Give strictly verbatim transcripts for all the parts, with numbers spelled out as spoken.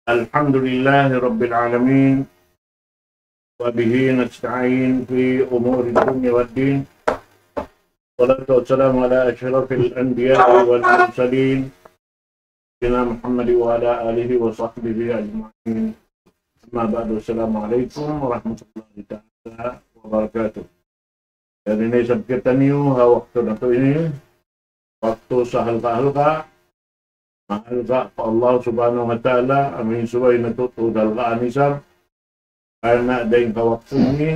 الحمد لله رب العالمين، وبه نستعين في أمور الدنيا والدين. والصلاة والسلام على أشرف الأنبياء والمرسلين، سيدنا محمد وعلى آله وصحبه أجمعين. أما بعد، السلام عليكم ورحمة الله تعالى وبركاته. Yari na isab kitaniyu ha waktu natu' ini, waktu sahalga'-halga', mahalga' pa Allah Subhanahu wa Ta'ala, amu in subay natu' tuud halgaan isab, karna' dayn ha waktu ini,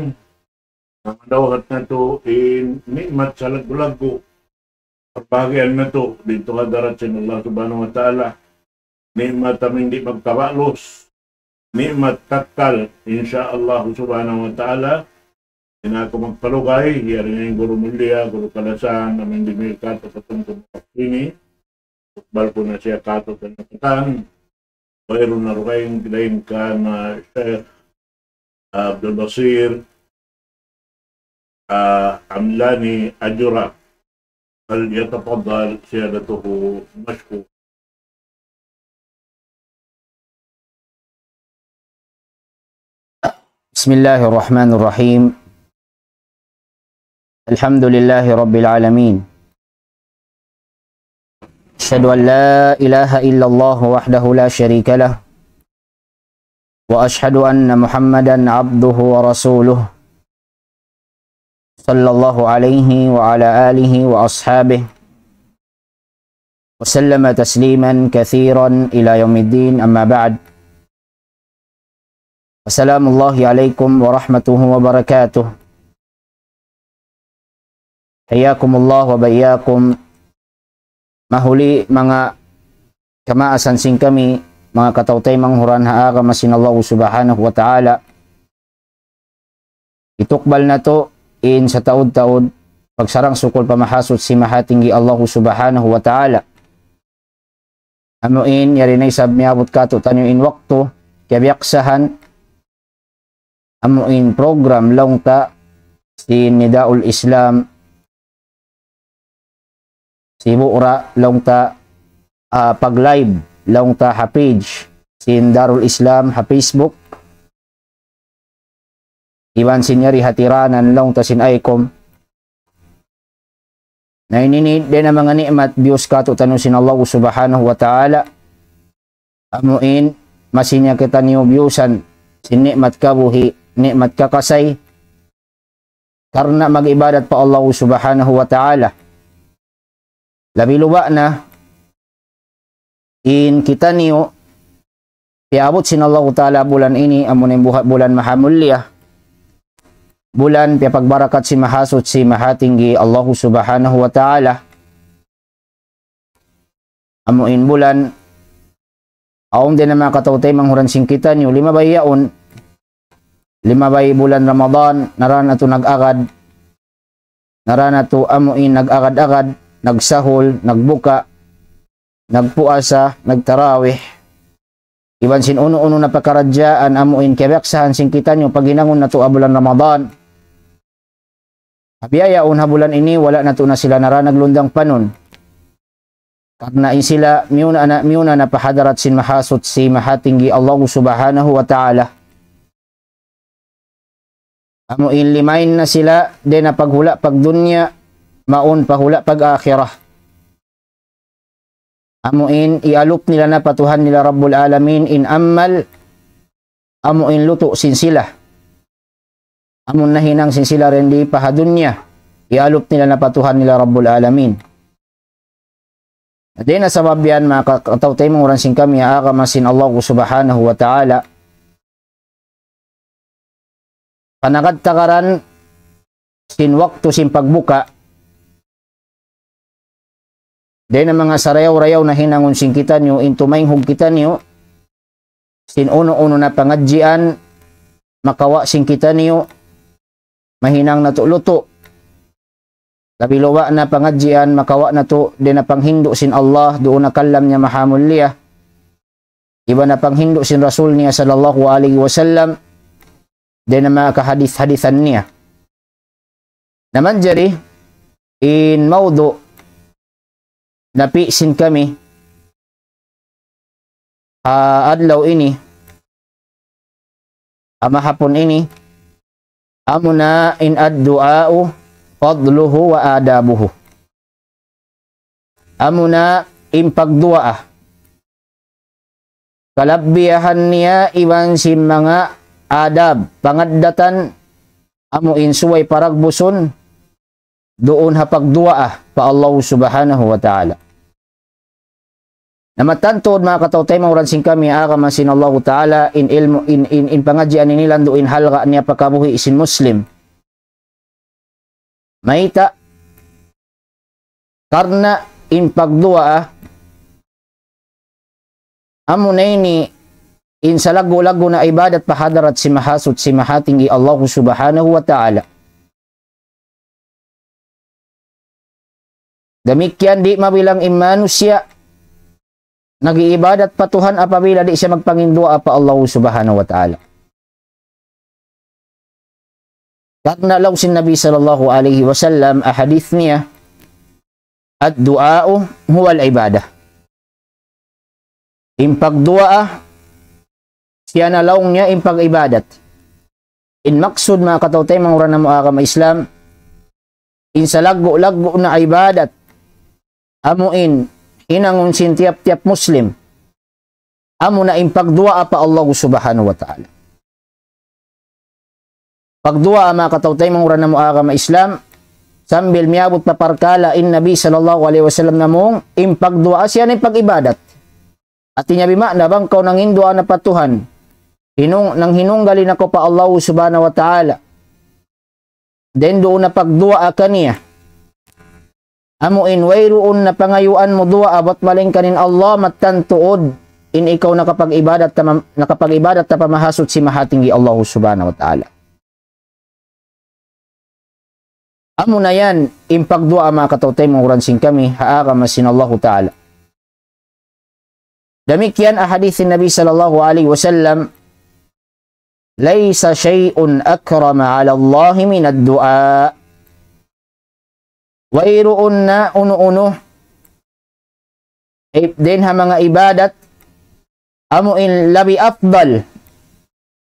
namadawhat natu' in ni'mat salaggu'-laggu', parbahagian natu' didtu ha hadarat sin Allah Subhanahu wa Ta'ala, ni'mat amu in di' magkabalus, ni'mat kakkal, insya Allah Subhanahu wa Ta'ala. Di' na aku magpalugay, yari na in guru mulia, guru kalasahan, amu in dimihil katu' pa tungku ini, tukbal ku na siya katu' pa nakatan, wayruun na dugaing dayn kan, ah, Sheikh Abdul Basir, ah, Amlani Ajura. فليتفضل سيادته مشكورا. بسم الله الرحمن الرحيم. الحمد لله رب العالمين. أشهد أن لا إله إلا الله وحده لا شريك له، وأشهد أن محمدا عبده ورسوله، صلى الله عليه وعلى آله وأصحابه وسلم تسليما كثيرا إلى يوم الدين، أما بعد. السلام الله عليكم ورحمته وبركاته. حياكم الله وبياكم. Mahuli manga kamaasan sin kami, manga kataw-taymanghuran ha agama sin Allah Subhanahu wa Ta'ala. Itukbal natu' in sataud-taud pagsarang-sukul pa Mahasuchi Mahatinggi Allah Subhanahu wa Ta'ala. Amu in, yari na isab miyabut katu'taniyu in waktu, kiyabiyaksahan, amu in program laung ta sin Nidaul Islam, sibu' ra laung ta, ah, pag-live laung ta ha page sin Darul Islam ha Facebook. Iban sin yari hatiranan laung ta sin ICOM. Na ini ini dayn ha manga ni'mat biyus katu'taniyu sin Allah Subhanahu wa Ta'ala. Amu in, masi niya kitaniyu biyusan sin ni'mat kabuhi', ni'mat kakasay, karna' mag-ibadat pa Allah Subhanahu wa Ta'ala. Labi luba' na in kitaniyu, piyaabut sin Allahu Ta'ala bulan ini, amu in buha-, bulan mahamulliya, bulan piyapagbarakat sin Mahasuchi Mahatinggi Allahu Subhanahu wa Ta'ala. Amu in bulan, awn dayn ha manga kataw-taymanghuran sin kitaniyu, limabay yaun, limabay bulan Ramadan, nara natu' nag-agad, nara natu' amu in nag-agad-agad, nagsahul, nagbuka, nagpuasa, nagtarawih. Iban sin unu-unu na pakaradjaan amu in kiyabiyaksahan sin kitaniyu paghinangun natu' ha bulan Ramadan. Ha biya' yaun ha bulan ini, wala' natu' na sila nara naglundang panun. Karna' in sila miyuna na, miyuna na pa hadarat sin Mahasuchi Mahatinggi Allahu Subhanahu wa Ta'ala. Amu in limain na sila, dayn ha paghula' pagdunya, mawn pa hula' pag-akhirat. Amu in iyalup nila na pa Tuhan nila Rabbul Alamin in amal, amu in lutu' sin sila. Amu in nahinang sin sila dayn di pa ha dunya, iyalup nila na pa Tuhan nila Rabbul Alamin. Dayn ha sabab yan, manga ka-, kataw-taymanghuran sin kami ha agama sin Allah Subhanahu wa Ta'ala, panagad-tagaran sin waktu sin pagbuka, dayn ha manga sarayaw-rayaw na hinangun sin kitaniyu, in tumaynghug kitaniyu sin unu-unu na pangadjian, makawa' sin kitaniyu, mahinang natu' lutu'. Labi luba' na pangadjian, makawa' natu' dayn ha panghindu' sin Allah, duun ha kalam niya mahamulliya, iban ha panghindu' sin Rasul niya sallallahu alayhi wasallam, dayn ha manga kahadis-hadisan niya. Na manjari, in mawdu' napi' sin kami, ha adlaw ini, ha mahapun ini, amuna in الدعاء فضله وآدابه. Amuna in pagduwaa, kalabbiyahan niya iban sin manga adab, pangaddatan, amu in subay paragbusun, duun ha pagduwaa pa Allah Subhanahu wa Ta'ala. Na matantu, manga kataw-taymanghuran sin kami, agama sin Allah Ta'ala, in ilmu, in, in, in pangadjian ini landu' in halga' niya pa kabuhi' sin Muslim. Mayta'? Karna' in pagduwaa, amuna ini in salaggu'-laggu' na ibadat pa hadarat sin Mahasuchi Mahatinggi Allah Subhanahu wa Ta'ala. Damikkiyan di' mabilang in manusiya' nag-iibadat pa Tuhan apabila di' siya magpanginduwaa pa Allah Subhanahu wa Ta'ala. Karna' laung sin Nabi sallallahu alayhi wasallam ha hadith niya, الدعاء هو العبادة. In pagduwaa, siya na laung niya in pag-ibadat. In maksud, manga kataw-taymanghuran namu' agama Islam, in salaggu'-laggu' na ibadat, amu in hinangun sin tiyap-tiyap Muslim, amuna in pagduwaa pa Allah Subhanahu wa Ta'ala. Pagduwaa, manga kataw-taymanghuran namu' agama Islam, sambil miyabut pa parkala' in Nabi sallallahu alayhi wasallam namung, in pagduwaa siya na in pag-ibadat. Hati niya bima'na bang kaw nanginduwaa na pa Tuhan, hinung-, nanghinunggali na kaw pa Allah Subhanahu wa Ta'ala, then duun na pagduwaa kaniya, amu in wayruun na pangayuan mu duwaa bat malaingkan in Allah, mattan tuud in ikaw nakapag-ibadat ta ma-, nakapag-ibadat ta pa Mahasuchi Mahatinggi Allah Subhanahu wa Ta'ala. Amuna yan in pagduwaa, manga kataw-taymanghuran sin kami ha agama sin Allahu Ta'ala. Damikkiyan ha hadith sin Nabi sallallahu alayhi wasallam, ليس شيء أكرم على الله من الدعاء. Wayruun na unu-unu, eh, dayn ha manga ibadat, amu in labi afdal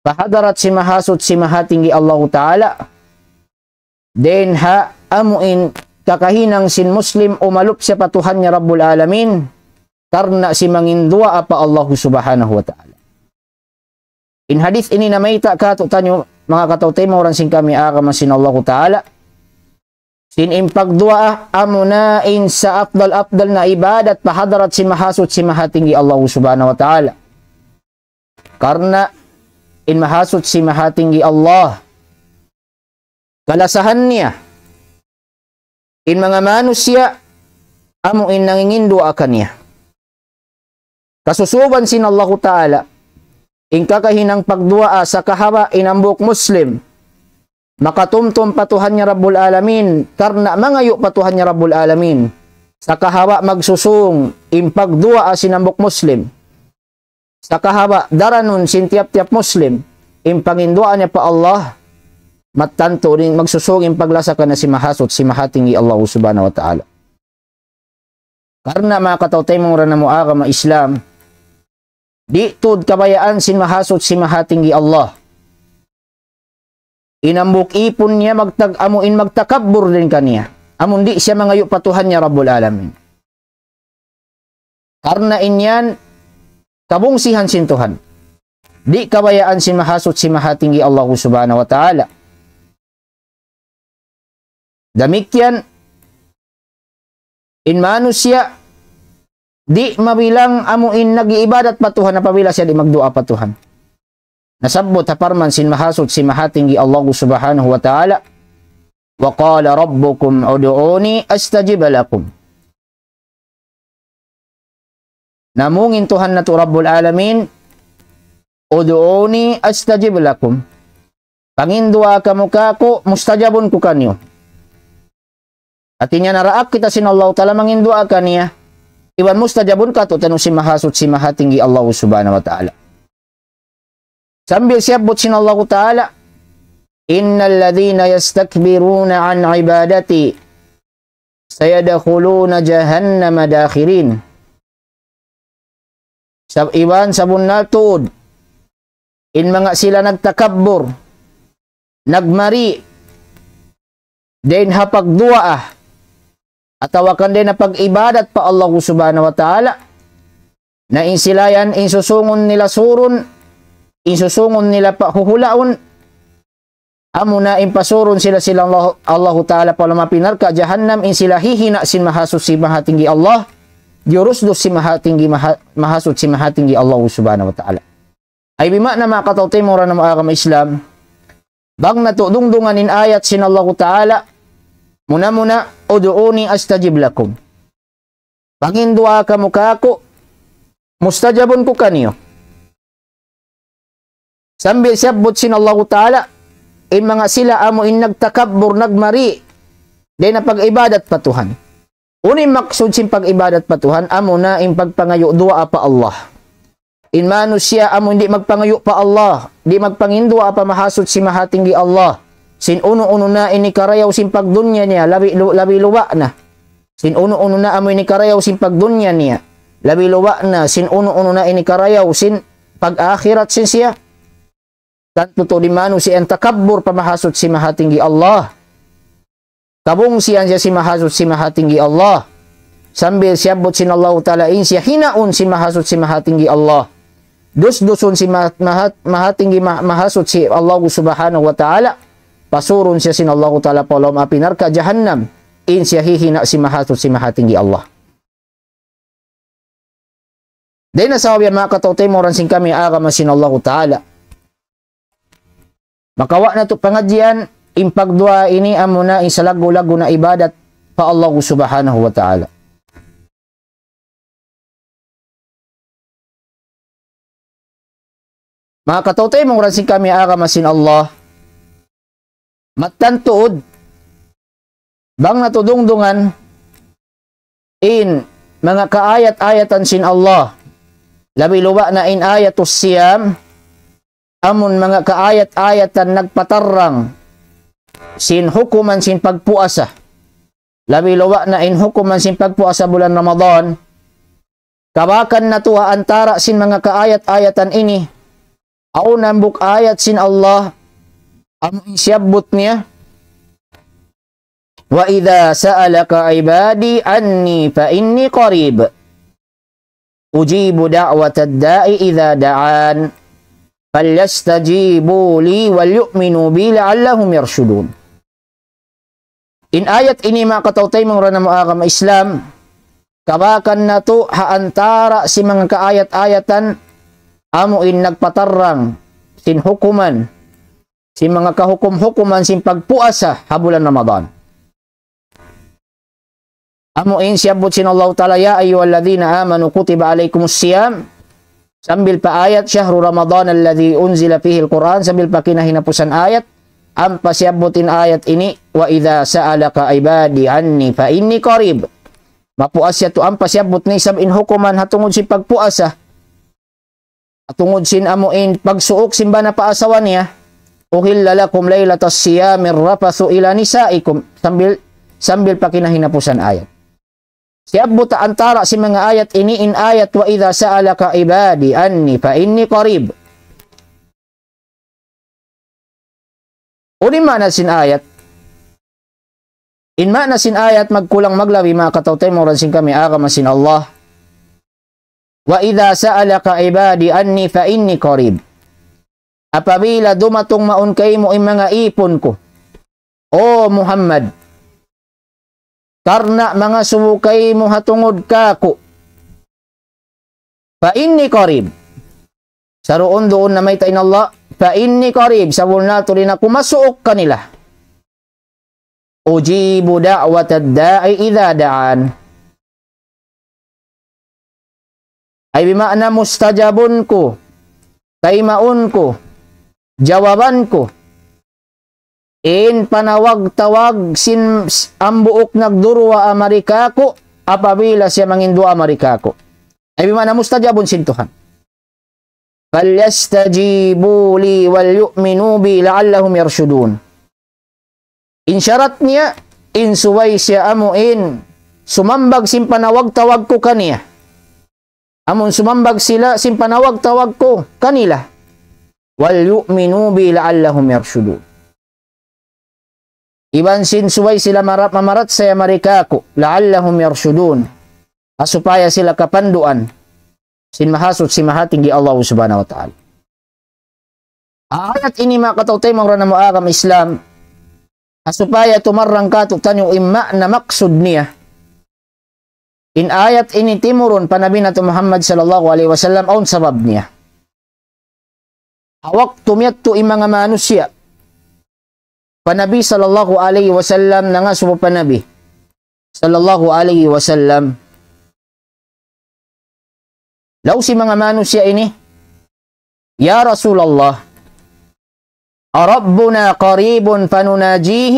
pa hadarat sin Mahasuchi Mahatinggi Allahu Ta'ala, dayn ha amu in kakahinang sin Muslim umalup siya pa Tuhan niya Rabbul Alamin, karna' sin manginduwaa pa Allahu Subhanahu wa Ta'ala. In hadith ini namayta' kātu'niyu, manga kataw-taymanghuran sin kami ha agama sin Allahu Ta'ala, sin in pagduwaa amuna in sa afdal-afdal na ibadat pa hadarat sin Mahasuchi Mahatinggi Allahu Subhanahu wa Ta'ala. Karna' in Mahasuchi Mahatinggi Allah, kalasahan niya in manga manusiya' amu in nanginginduwaa kaniya. Kasusuban sin Allahu Ta'ala, in kakahinang pagduwaa sa kahaba' in hambuuk Muslim makatumtum pa Tuhan niya Rabbul Alamin, karna' mangayu' pa Tuhan niya Rabbul Alamin, sa kahaba' magsusūng in pagduwaa sin hambuuk Muslim, sa kahaba' daranun sin tiyap-tiyap Muslim in panginduwaa niya pa Allah, mattan tuud magsusūng in paglasa kaniya sin Mahasuchi Mahatinggi Allah Subhanahu wa Ta'ala. Karna' manga kataw-taymanghuran namu' agama Islam, di' tuud kabayaan sin Mahasuchi Mahatinggi Allah in hambuuk īpun niya magtag-, amu in magtakabbur dayn kaniya, amun di' siya mangayu' pa Tuhan niya Rabbul Alamin. Karna' in yan kabungsihan sin Tuhan. Di' kabayaan sin Mahasuchi Mahatinggi Allahu Subhanahu wa Ta'ala. Damikkiyan in manusiya', di' mabilang amu in nag-iibadat pa Tuhan apabila siya di' magduwaa pa Tuhan. Nasabbut ha parman sin Mahasuchi Mahatinggi Allahu Subhanahu wa Ta'ala, وقال ربكم ادعوني أستجب لكم. Namung in Tuhan natu' Rabbul Alamin, ادعوني أستجب لكم. Panginduwaa kamu kāku', mustajabun ku kaniyu. Hati niya naraak kita sin Allahu Ta'ala manginduwaa kaniya, iban mustajabun kātu'niyu sin Mahasuchi Mahatinggi Allahu Subhanahu wa Ta'ala. Sambil siyabbut sin Allahu Ta'ala, إن الذين يستكبرون عن عبادتي سيدخلون جهنم داخرين. Sa-, iban sabunnal tuud, in manga sila nagtakabbur, nagmari, dayn ha pagduwaa, atawa kan dayn ha pag-ibadat pa Allah Subhanahu wa Ta'ala, na in sila yan, in susungun nila surun, in susungun nila pahuhulaun, amuna in pasurun sila sin Allah, Allahu Ta'ala pa lawm api narka' jahannam, in sila hihina' sin Mahasuchi Mahatinggi Allah, diyurusdus sin Mahatinggi Maha-, Mahasuchi Mahatinggi Allah Subhanahu wa Ta'ala. Ay bima'na manga kataymanghuran namu' agama Islam, bang natu' dungdungan in ayat sin Allahu Ta'ala, muna-muna, ادعوني أستجب لكم. Panginduwaa kamu kāku', mustajabun ku kaniyu. Sambil siyabbut sin Allahu Ta'ala, in manga sila amu in nagtakabbur, nagmari, dayn ha pag-ibadat pa Tuhan. Unu in maksud sin pag-ibadat pa Tuhan, amuna in pagpangayu' duwaa pa Allah. In manusiya' amu in di' magpangayu' pa Allah, di' magpanginduwaa pa Mahasuchi Mahatinggi Allah. Sin unu-unu na in hikarayaw sin pagdunya niya, labi, lu-, labi luba na. Sin unu-unu na amu in hikarayaw sin pagdunya niya, labi luba na, sin unu-unu na in hikarayaw sin pag-akhirat sin siya. Tantu tuud in manusiya' yan takabbur pa Mahasuchi Mahatinggi Allah. Kabungsihan siya sin Mahasuchi Mahatinggi Allah. Sambil siyabbut sin Allahu Ta'ala in siya hinaun sin Mahasuchi Mahatinggi Allah. Dusdusun sin ma-, mahat-, Mahatinggi ma-, Mahasuchi Allah Subhanahu wa Ta'ala. Pasurun siya sin Allahu Ta'ala pa lawm api narka' jahannam. In siya hihina' sin Mahasuchi Mahatinggi Allah. Dayn ha sabab yan manga kataymanghuran sin kami agama sin Allahu Ta'ala. Makawa' natu' pangadjian, in pagduwaa ini amuna in salaggu'-laggu' na ibadat pa Allah Subhanahu wa Ta'ala. Manga kataymanghuran sin kami agama sin Allah, mattan tuud, bang natu' dungdungan, in manga kaayat-ayatan sin Allah, labi luba na in ayatus siyam, amun manga kaayat-ayatan nagpatarrang sin hukuman sin pagpuasa, labi luba na in hukuman sin pagpuasa bulan Ramadan, kabakan natu' ha antara sin manga kaayat-ayatan ini, awn hambuuk ayat sin Allah, amu in siyabbut niya, وإذا سألك عبادي عني فإني قريب أجيب دعوة الداع إذا دعان فليستجيبوا لي وليؤمنوا بي لعلهم يرشدون. In ayat ini manga kataymanghuran namu' agama Islam, kabakan natu' ha antara sin manga kaayat-ayatan amu in nagpatarrang sin hukuman, sin manga kahukum-hukuman sin pagpuasa ha bulan Ramadan. Amu in siyabbut sin Allahu Ta'ala, يا أيها الذين آمنوا كتب عليكم الصيام. Sambil pa ayat, شهر رمضان الذي أنزل فيه القرآن. Sambil pa kinahinapusan ayat, ampa siyabbut in ayat ini, وإذا سألك عبادي عني فإني قريب. Mapuas yadtu ampa siyabbut niya isab in hukuman ha tungud sin pagpuasa. Tungud sin amu in pagsuuk sin bana pa asawa niya, أحل لكم ليلة الصيام الرفث إلى نسائكم. Sambil, sambil pa kinahinapusan ayat. Siyabbut ha antara sin manga ayat ini in ayat وإذا سألك عبادي عني فإني قريب. Unu in maana sin ayat? In maana sin ayat magkulang maglabi manga kataymanghuran sin kami agama sin Allah. وإذا سألك عبادي عني فإني قريب. Apabila dumatung mawn kaymu in manga ipun ku, O Muhammad, karna' mangasubu kaymu ha tungud kāku', فإني قريب. Saruun-duun na mayta' in Allah, فإني قريب, sabunnal tuud in aku masuuk kanila. أجيب دعوة الداع إذا دعان. Ay bima'na mustajabun ku, taymaun ku, jawaban ku in panawag-tawag sin s-, hambuuk nagduruwaa mari kāku', apabila siya manginduwaa mari kāku'. Ay bima'na mustajabun sin Tuhan. فليستجيبوا لي وليؤمنوا بي لعلهم يرشدون. In sharat niya, in subay siya amu in sumambag sin panawag-tawag ku kaniya. Amun sumambag sila sin panawag-tawag ku kanila. وَلْيُؤْمِنُوا بِي لَعَلَّهُمْ يَرْشُدُونَ. Iban sin subay sila mara-, mamarachaya mari kāku', لَعَلَّهُمْ يَرْشُدُونَ. Ha supaya sila kapanduan sin Mahasuchi Mahatinggi Allah Subhanahu wa Ta'ala. Ayat ini, manga kataymanghuran namu' agama Islam, ha supaya tumarrang kātu'niyu in maana, maksud niya. In ayat ini timurun pa Nabi natu' Muhammad sallallahu alayhi wasallam, awn sabab niya. Ha waktu miyadtu in manga manusiya' pa Nabi sallallahu alayhi wasallam, nangasubu pa Nabi sallallahu alayhi wasallam. Laung sin manga manusiya' ini, يَا رَسُولَ اللَّهِ، أَرَبُّنَا قَرِيبٌ فَنُنَاجِيهِ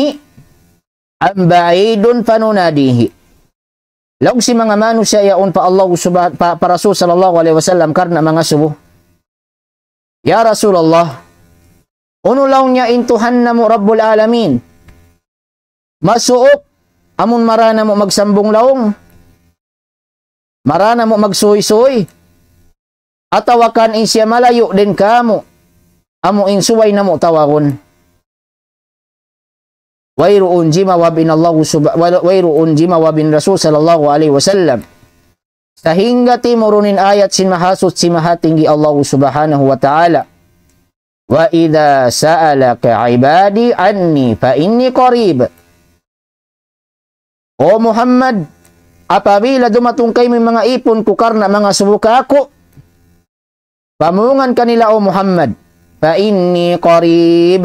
أَمْ بَعِيدٌ فَنُنَادِيهِ؟ Laung sin manga manusiya' yaun pa Allah subha-, pa, pa Rasul sallallahu alayhi wasallam karna' mangasubu. Ya Rasulullah, unu laung niya in Tuhan namu' Rabbul Alamin? Masuuk, amun mara namu' magsambung laung? Mara namu' magsuysuy? Atawa kan in siya malayu' dayn kāmu', amu in subay namu' tawagun? Wayruun jimawab in Allahu subha-, way-, wayruun jimawab in Rasul sallallahu alayhi wasallam. Sahingga timurun in ayat sin Mahasuchi Mahatinggi Allahu Subhanahu wa Ta'ala. وَإِذَا سَأَلَكَ عِبَادِي عَنِّي فَإِنِّي قَرِيبٌ. O Muhammad, apabila dumatung kaymu in manga ipun ku karna' mangasubu kāku', pamungan kanila, O Muhammad, فَإِنِّي قَرِيبٌ.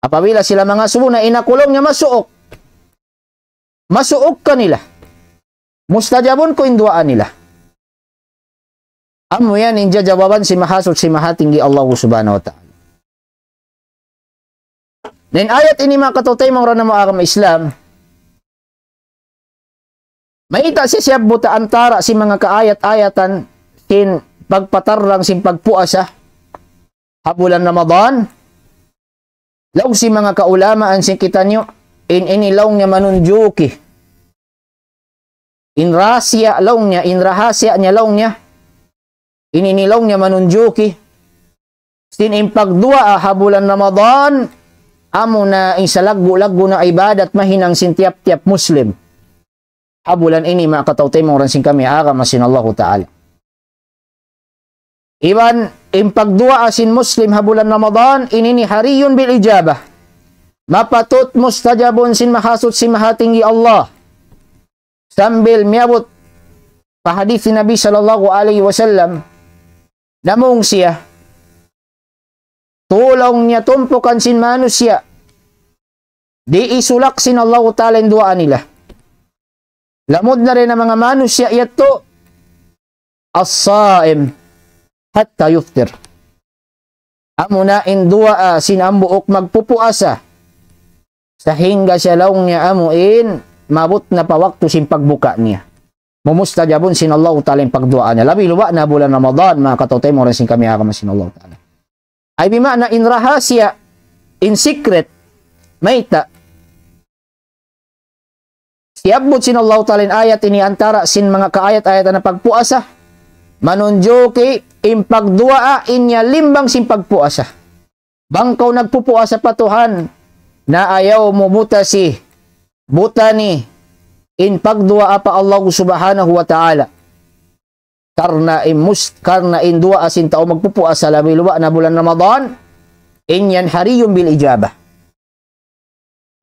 Apabila sila mangasubu na in aku laung niya masuuk. Masuuk kanila. Mustajabun ku in duwaa nila. Amu yan in jajawaban sin Mahasuchi Mahatinggi Allahu Subhanahu wa Ta'ala. Na in ayat ini, manga kataymanghuran namu' agama Islam, mayta' siya siyabbut antara' sin manga kaayat-ayatan sin pagpatarrang sin pagpuasa ha bulan Ramadan. Laung sin manga kaulamaan sin kitaniyu, in ini laung niya manunjuki. In rahasiya laung niya, in rahasiya niya laung niya. In ini laung niya manunjuki. Sin in pagduwaa ha bulan Ramadan, amuna in salaggu'-laggu' na ibadat mahinang sin tiyap-tiyap Muslim ha bulan ini, manga kataymanghuran sin kami agama sin Allahu Ta'ala. Iban in pagduwaa sin Muslim ha bulan Ramadan, in ini حَرِيٌّ بِالْإِجَابَةِ. Mapatut mustajabun sin Mahasuchi Mahatinggi Allah. Sambil miyabut pa hadith sin Nabi sallallahu alayhi wasallam, namung siya, tu laung niya tumpukan sin manusiya', di' isulak sin Allahu Ta'ala in duwaa nila. Lamud na dayn ha manga manusiya' yadtu, الصائم حتى يفطر. Amuna in duwaa sin hambuuk magpupuasa. Sahingga siya laung niya amu in maabut na pa waktu sin pagbuka niya. Mumustajabun sin Allahu Ta'ala in pagduwaa niya. Labi luba' na bulan Ramadan, manga kataymanghuran sin kami agama sin Allahu Ta'ala. Ay bima'na in rahasiya, in secret, mayta'. Siyabbut sin Allahu Ta'ala in ayat ini antara' sin manga kaayat-ayatan na pagpuasa. Manunjuki in pagduwaa in niya limbang sin pagpuasa. Bang kaw nagpupuasa pa Tuhan, na ayaw mu butasi, butani in pagduwaa pa Allah Subhanahu wa Ta'ala. Karna' in mus-, karna' in duwaa sin tau magpupuasa labi luba' na bulan Ramadan, in yan حَرِيٌّ بِالْإِجَابَةِ.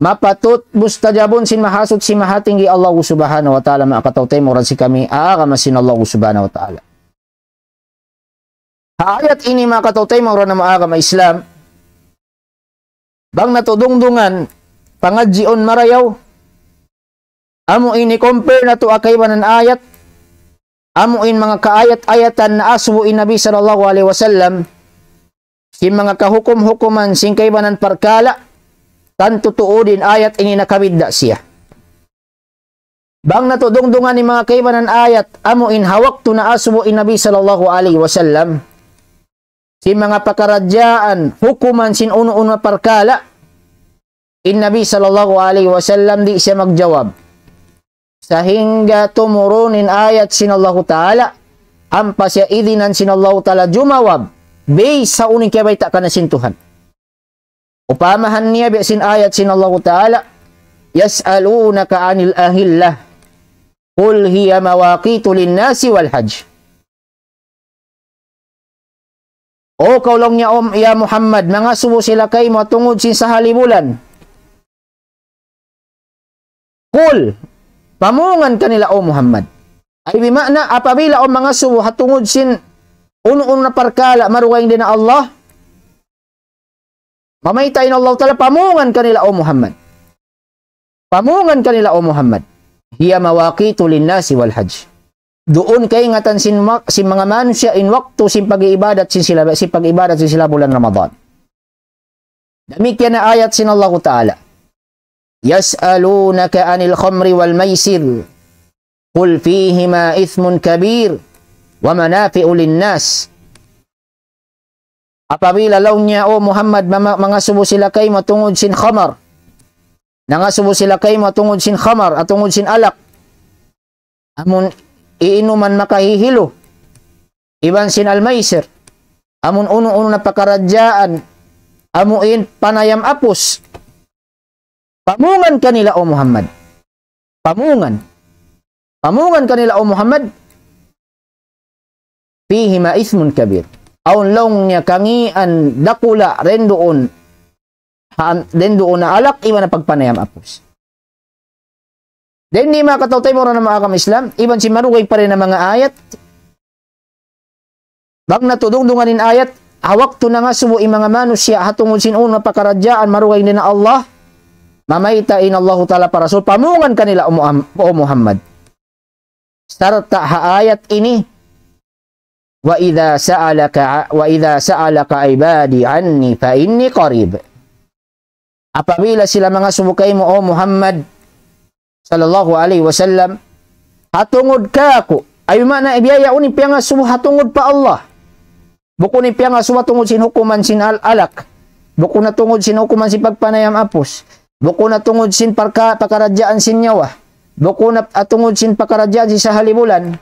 Mapatut mustajabun sin Mahasuchi Mahatinggi Allah Subhanahu wa Ta'ala, manga kataymanghuran sin kami agama sin Allah Subhanahu wa Ta'ala. Ha ayat ini, manga kataymanghuran namu' agama Islam, bang natu' dungdungan, pangadjiun marayaw, amu ini compare natu' ha kaibanan ayat, amu in manga kaayat-ayatan naasubu in Nabi sallallahu alayhi wasallam, sin manga kahukum-hukuman sin kaibanan parkala', tantu tuud in ayat ini nakabidda' siya. Bang natu' dungdungan in manga kaibanan ayat, amu in ha waktu naasubu in Nabi sallallahu alayhi wasallam, sin manga pakaradjaan, hukuman sin unu-unu parkala', in Nabi sallallahu alayhi wasallam di' siya magjawab. sahingga tumurun in ayat sin Allahu Ta'ala, ampa siya idhinan sin Allahu Ta'ala jumawab, based ha unu in kiyabayta' kaniya sin Tuhan. Upamahan niya biya' sin ayat sin Allahu Ta'ala, يسألونك عن الأهلة قل هي مواقيت للناس والحج. O kaw laung niya, O ya Muhammad, mangasubu sila kaymu tungud sin sahali bulan. Qul, pamungan kanila, O Muhammad. Ay bima'na, apabila awn mangasubu ha tungud sin unu-unu na parkala' marugaing dayn ha Allah, mamayta' in Allahu Ta'ala, pamungan kanila, O Muhammad. Pamungan kanila, O Muhammad. هي مواقيت للناس والحج. Duun kaingatan sin ma-, sin manga manusiya' in waktu sin pag-iibadat sin sila, sin pag-iibadat sin sila bulan Ramadan. Damikkiyan na ayat sin Allahu Ta'ala. يسألونك عن الخمر والميسر قل فيهما إثم كبير ومنافع للناس. Apabila laung niya, O Muhammad, mama-, mangasubu sila kaymu tungud sin khamar. Nangasubu sila kaymu tungud sin khamar, tungud sin alak. Amun iinuman makahihilu. Iban sin al-maisir. Amun unu-unu na pakaradjaan. Amu in panayam apus. Pamungan kanila, O Muhammad. Pamungan. Pamungan kanila, O Muhammad. فيهما إثم كبير. Awn laung niya kangīan dakula' dayn duun, ha-, dayn duun ha alak iban ha pagpanayam apus. Dayn di, manga kataymanghuran ha agama Islam, iban sin marugaing pa dayn ha manga ayat, bang natu' dungdungan in ayat, ha waktu nangasubu in manga manusiya' ha tungud sin unu na pakaradjaan marugaing dayn ha Allah, mamayta' in Allahu Ta'ala pa Rasul, pamungan kanila, O Muham-, O Muhammad. Sarta' ha ayat ini, وإذا سألك ع-، وإذا سألك عبادي عني فإني قريب. Apabila sila mangasubu kaymu, O Muhammad, sallallahu alayhi wasallam, ha tungud kāku', ay maana biya' yaun in piyangasubu ha tungud pa Allah. Bukun in piyangasubu ha tungud sin hukuman sin al-, alak. Bukun na tungud sin hukuman sin pagpanayam apus. Bukun na tungud sin parka-, pakaradjaan sin nyawa. Bukun na, ah, tungud sin pakaradjaan sin sahali bulan.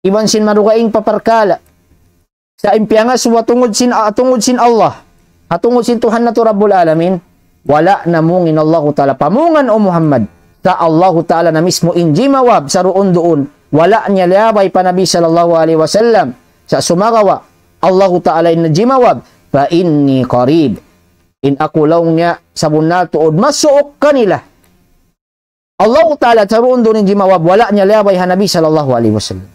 Iban sin marugaing pa parkala'. Sa' in piyangasubu ha tungud sin, ah, tungud sin Allah. Ha tungud sin Tuhan natu' Rabbul Alamin. Wala' na mung in Allahu Ta'ala pamungan, O Muhammad. Sa' Allahu Ta'ala na mismu in jimawab saruun-duun. Wala' niya liyabay pa Nabi sallallahu alayhi wasallam. Sa' sumagawa', Allahu Ta'ala in jimawab, فإني قريب. In aku laung niya sabunnal tuud masuuk kanila. Allahu Ta'ala saruun-duun in jimawab, wala' niya liyabay ha Nabi sallallahu alayhi wasallam.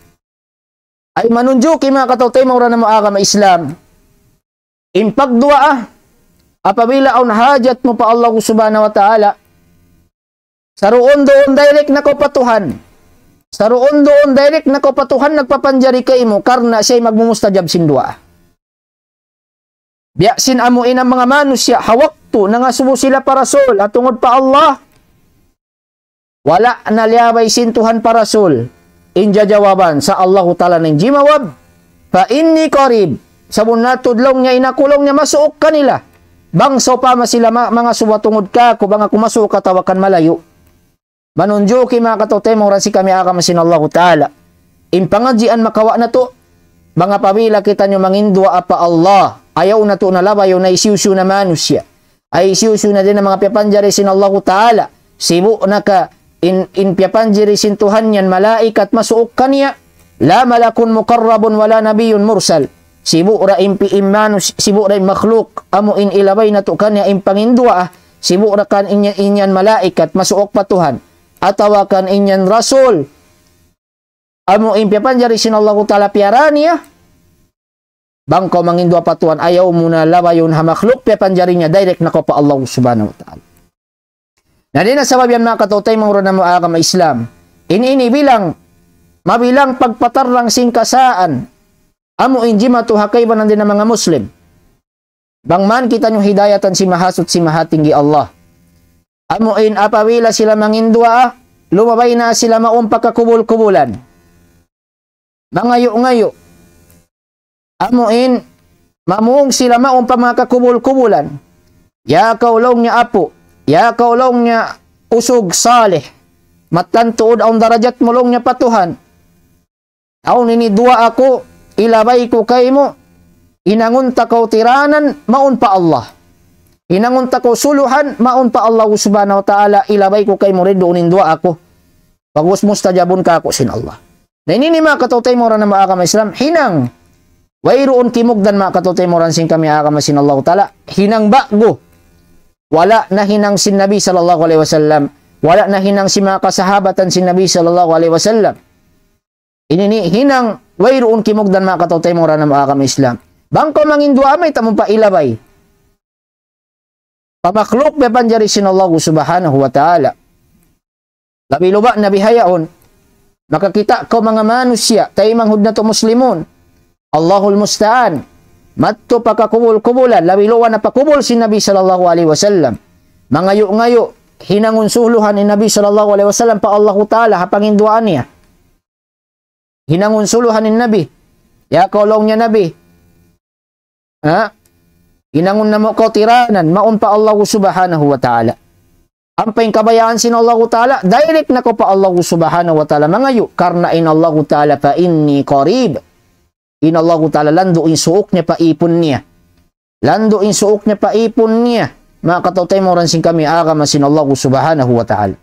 Ay manunjuki, manga kataymanghuran ha agama Islam, in pagduwaa, apabila awn hajat mu pa Allah subhanahu wa ta'ala, saruun-duun direct na kaw pa Tuhan. Saruun-duun direct na kaw pa Tuhan nagpapanjari kaymu, karna' siya in magmumustajab sin duwaa. Biya' sin amu in manga manusiya', ha waktu nangasubu sila pa Rasul, ha tungud pa Allah, wala' na liyabay sin Tuhan pa Rasul in jajawaban, sa' Allahu Ta'ala na in jimawab, فإني قريب. Sabunnal tuud laung niya in aku laung niya masuuk kanila. Bang sawpama sila ma-, mangasubu ha tungud kāku', bang aku masuuk atawa kan malayu'. Manunjuki, manga kataymanghuran sin agama sin Allahu Ta'ala. In pangadjian makawa' natu', bang apabila kitaniyu manginduwaa pa Allah, ayaw natu' na labayun na hisiyu-siyu na manusiya'. Ay hisiyu-siyu na dayn ha manga piyapanjari sin Allahu Ta'ala. Sibu' na ka in, in piyapanjari sin Tuhan yan malaikat masuuk kaniya. لا ملك مقرب ولا نبي مرسل. Sibu' da in pi-, in manus-, sibu' da in makhluk, amu in ilabay natu' kaniya in panginduwaa. Sibu' da kan in yan, in yan malaikat masuuk pa Tuhan. Atawa kan in yan rasul. Amu in piyapanjari sin Allahu Ta'ala piyara niya. Bang kaw manginduwaa pa Tuhan, ayaw mu na labayun ha makhluk piyapanjari niya, direct na kaw pa Allah subhanahu wa ta'ala. Na dayn ha sabab yan, manga kataymanghuran ha agama Islam, in ini bilang, mabilang pagpatarrang sin kasaan, amu in jimatu ha kaibanan dayn ha manga Muslim. Bang man kitaniyu hidayatan sin Mahasuchi Mahatinggi Allah. Amu in apabila sila manginduwaa, lumabay na sila mawn pa kakubul-kubulan. Mangayu'-ngayu'. Amu in, mamung sila mawn pa manga kakubul-kubulan. Ya kaw laung niya apu', ya kaw laung niya usug salih. Mattan tuud awn darajat mu laung niya pa Tuhan. Awn ini duwaa ku, ilabay ku kaymu, hinangun ta kaw tiranan, mawn pa Allah. Hinangun ta kaw suluhan, mawn pa Allah subhanahu wa ta'ala, ilabay ku kaymu rin duun in duwaa ku. Pag'ubus mustajabun kāku' sin Allah. Na ini ini manga kataw-taymanghuran ha agama Islam, hinang. Wayruun kimugdan manga kataw-taymanghuran sin kami agama sin Allah ta'ala, hinang ba'gu. Wala' nahinang sin Nabi sallallahu alayhi wasallam. Wala' nahinang sin manga kasahabatan sin Nabi sallallahu alayhi wasallam. Ini ini hinang wayruun kimugdan manga kataw-taymanghuran ha agama Islam. Bang kaw manginduwaa mayta' mu pa ilabay pa makhluk piyapanjari sin Allah subhanahu wa ta'ala. Labi-labi na bihaun, makakita' kaw manga manusiya', taymanghud natu' muslimun. Allahul musta'an. Madtu pa kakubul-kubulan, labi-labi na pa kubul sin Nabi sallallahu alayhi wasallam. Mangayu'-ngayu', hinangun suluhan in Nabi sallallahu alayhi wasallam pa Allahu ta'ala, ha panginduwaa niya. Hinangun suluhan in Nabi. Ya kaw laung niya Nabi. Ha? Hinangun namu' kaw tiranan, mawn pa Allah subhanahu wa ta'ala. Ampa in kabayaan sin Allah ta'ala, direct na kaw pa Allah subhanahu wa ta'ala mangayu', karna' in Allah ta'ala, فإني قريب. In Allah ta'ala landu' in suuk niya pa ipun niya. Landu' in suuk niya pa ipun niya. Manga kataw-taymanghuran sin kami agama sin Allah subhanahu wa ta'ala.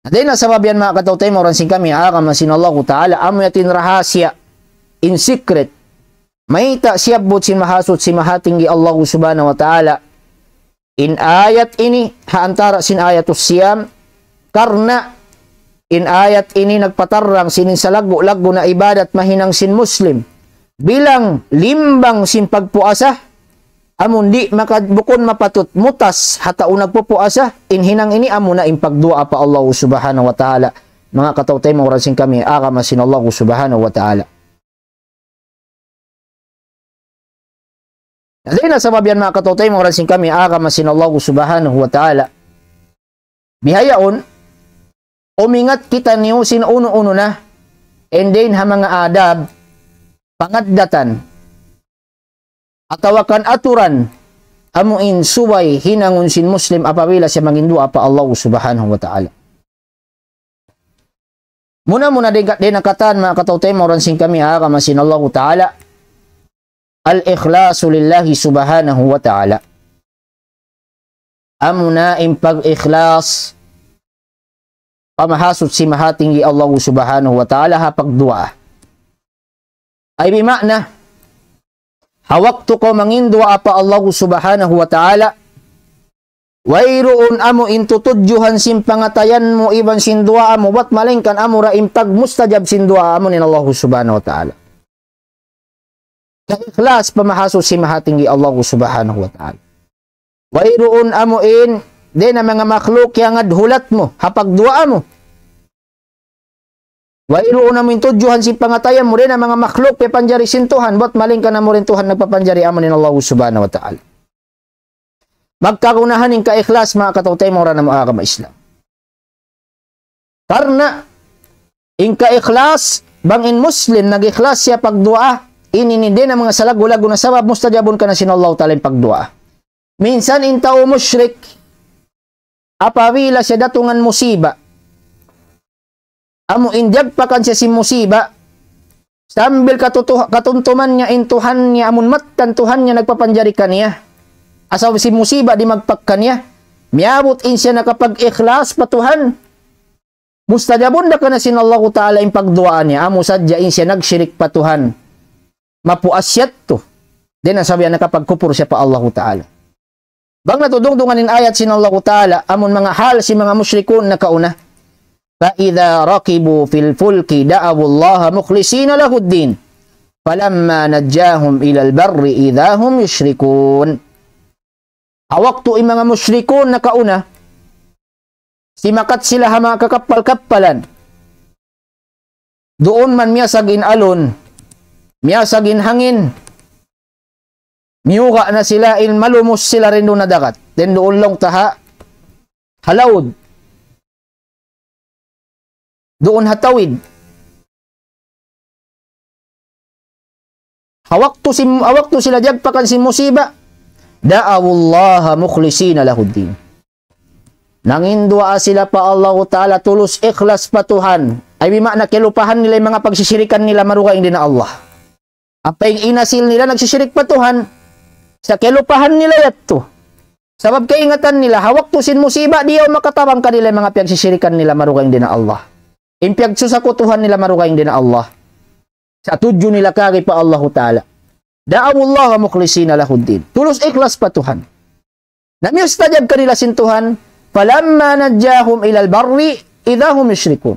Dayn ha sabab yan manga kataw-taymanghuran sin kami agama sin Allahu ta'ala, amu yadtu in rahasiya, in secret. Mayta' siyabbut sin mahasuchi mahatinggi Allahu subhanahu wa ta'ala. In ayat ini, ha antara sin ayatus siyam, karna' in ayat ini nagpatarrang sin in salaggu'-laggu' na ibadat mahinang sin Muslim. Bilang limbang sin pagpuasa, amun di' maka-, bukun mapatut mutas ha tau nagpupuasa, in hinang ini amuna in pagduwaa pa Allah subhanahu wa ta'ala. Manga kataw-taymanghuran sin kami agama sin Allah subhanahu wa ta'ala. Dayn ha sabab yan manga kataw-taymanghuran sin kami agama sin Allah subhanahu wa ta'ala. Bihaun, umingat kitaniyu sin unu-unu na, and then ha manga adab, pangaddatan, atawa kan aturan, amu in subay hinangun sin Muslim apabila siya manginduwaa pa Allah subhanahu wa ta'ala. Muna-muna dayn ka-, dayn ha katan manga kataw-taymanghuran sin kami agama sin Allah ta'ala, الإخلاص لله سبحانه وتعالى. Amuna in pag-ikhlas pa mahasuchi mahatinggi Allah subhanahu wa ta'ala ha pagduwaa. Ay bima'na, ha waktu kaw manginduwaa pa Allah subhanahu wa ta'ala, wayruun amu in tutudjuhan sin pangatayan mu iban sin duwaa mu, bat malaingkan amura in pagmustajab sin duwaa amu in Allah subhanahu wa ta'ala. Kaikhlas pa mahasuchi mahatinggi Allah subhanahu wa ta'ala. Wayruun amu in, dayn ha manga makhluk yan ngadhulat mu, ha pagduwaa mu. Wayruun amu in tudjuhan sin pangatayan mu, dayn ha manga makhluk piyapanjari sin Tuhan, bat malaingkan amura in Tuhan nagpapanjari amu in Allah subhanahu wa ta'ala. Magkagunahan in kaikhlas, manga kataw-taymanghuran ha agama Islam. Karna' in kaikhlas, bang in Muslim nag-ikhlas siya pagduwaa, ini in dayn ha manga salaggu'-laggu' na sabab mustajabun kaniya sin Allah ta'ala in pagduwaa. Minsan in tau mushrik, apabila siya datungan musiba, amu in diyagpakan siya sin musiba, sambil katutu-, katumtuman niya in Tuhan niya, amun mattan Tuhan niya nagpapanjari kaniya. Asal sin musiba di' magpak kaniya. Miyabut in siya nakapag-ikhlas pa Tuhan. Mustajabun da kaniya sin Allahu ta'ala in pagduwaa niya. Amu sadja in siya nagshirik pa Tuhan. Mapuas yadtu. Dayn ha sabab nakapagkupur siya pa Allahu ta'ala. Bang natu' dungdungan in ayat sin Allahu ta'ala, amun manga hal sin manga mushrikun nakauna. فإذا ركبوا في الفلك دعوا الله مخلصين له الدين فلما نجاهم إلى البر إذا هم يشركون. Ha waktu in manga mushrikun nakauna, simakat sila ha manga kakappal-kappalan. Duun man miyasag in alun, miyasag in hangin, miyuga' na sila in malumus sila dayn duun ha dagat. Dayn duun laung ta ha, ha laud. Duun ha tawid. Ha waktu sin, ha waktu sila diyagpakan sin musiba, دعوا الله مخلصين له الدين. Nanginduwaa sila pa Allahu Ta'ala, tulus ikhlas pa Tuhan. Ay bima'na kiyalupahan nila in manga pagsisirikan nila marugaing dayn ha Allah. Ampa in inasil nila nagsisirik pa Tuhan. Sa' kiyalupahan nila yadtu. Sabab kaingatan nila, ha waktu sin musiba, di' yaun makatabang kanila in manga piyagsisirikan nila marugaing dayn ha Allah. In piyagsusakutuhan nila marugaing dayn ha Allah. Sa' tudju nila kari pa Allahu Ta'ala. دعوا الله مخلصين له الدين. Tulus ikhlas pa Tuhan. Na miyustajab kanila sin Tuhan, فلما نجاهم إلى البر إذا هم يشركون.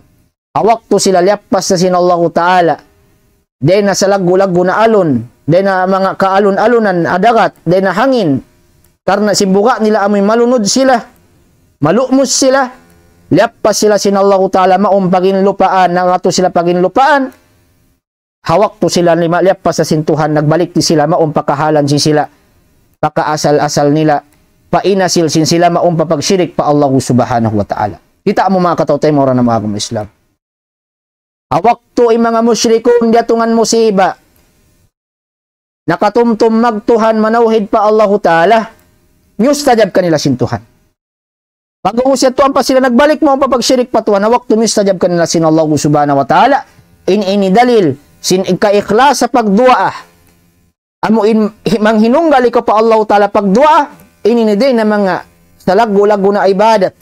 Ha waktu sila liyappas na sin Allahu Ta'ala, dayn ha salaggu'-laggu' na alun, dayn ha manga kaalun-alunan ha dagat, dayn ha hangin, karna' sin buga' nila amuin malunud sila, malu'mus sila, liyappas sila sin Allahu Ta'ala mawn pa ginlupaan, nakatu sila pa ginlupaan, ha waktu sila lima-, liyappas na sin Tuhan, nagbalik di sila mawn pa kahalan sin sila, pa kaasal-asal nila, pa inasil sin sila mawn pa pagshirik pa Allahu Subhanahu wa Ta'ala. Kita' mu manga kataw-taymanghuran namu' agama Islam. Ha waktu in manga mushrikun diyatungan musiba, nakatumtum magtuhan manawhid pa Allahu Ta'ala, miyustajab kanila sin Tuhan. Pag-ubus yadtu ampa sila nagbalik mawn pa pagshirik pa Tuhan, ha waktu miyustajab kanila sin Allahu Subhanahu wa Ta'ala, in ini dalil, sin kaikhlas ha pagduwaa. Amu in hi-, manghinunggal ikaw pa Allahu Ta'ala pagduwaa, in ini dayn ha manga salaggu'-laggu' na ibadat.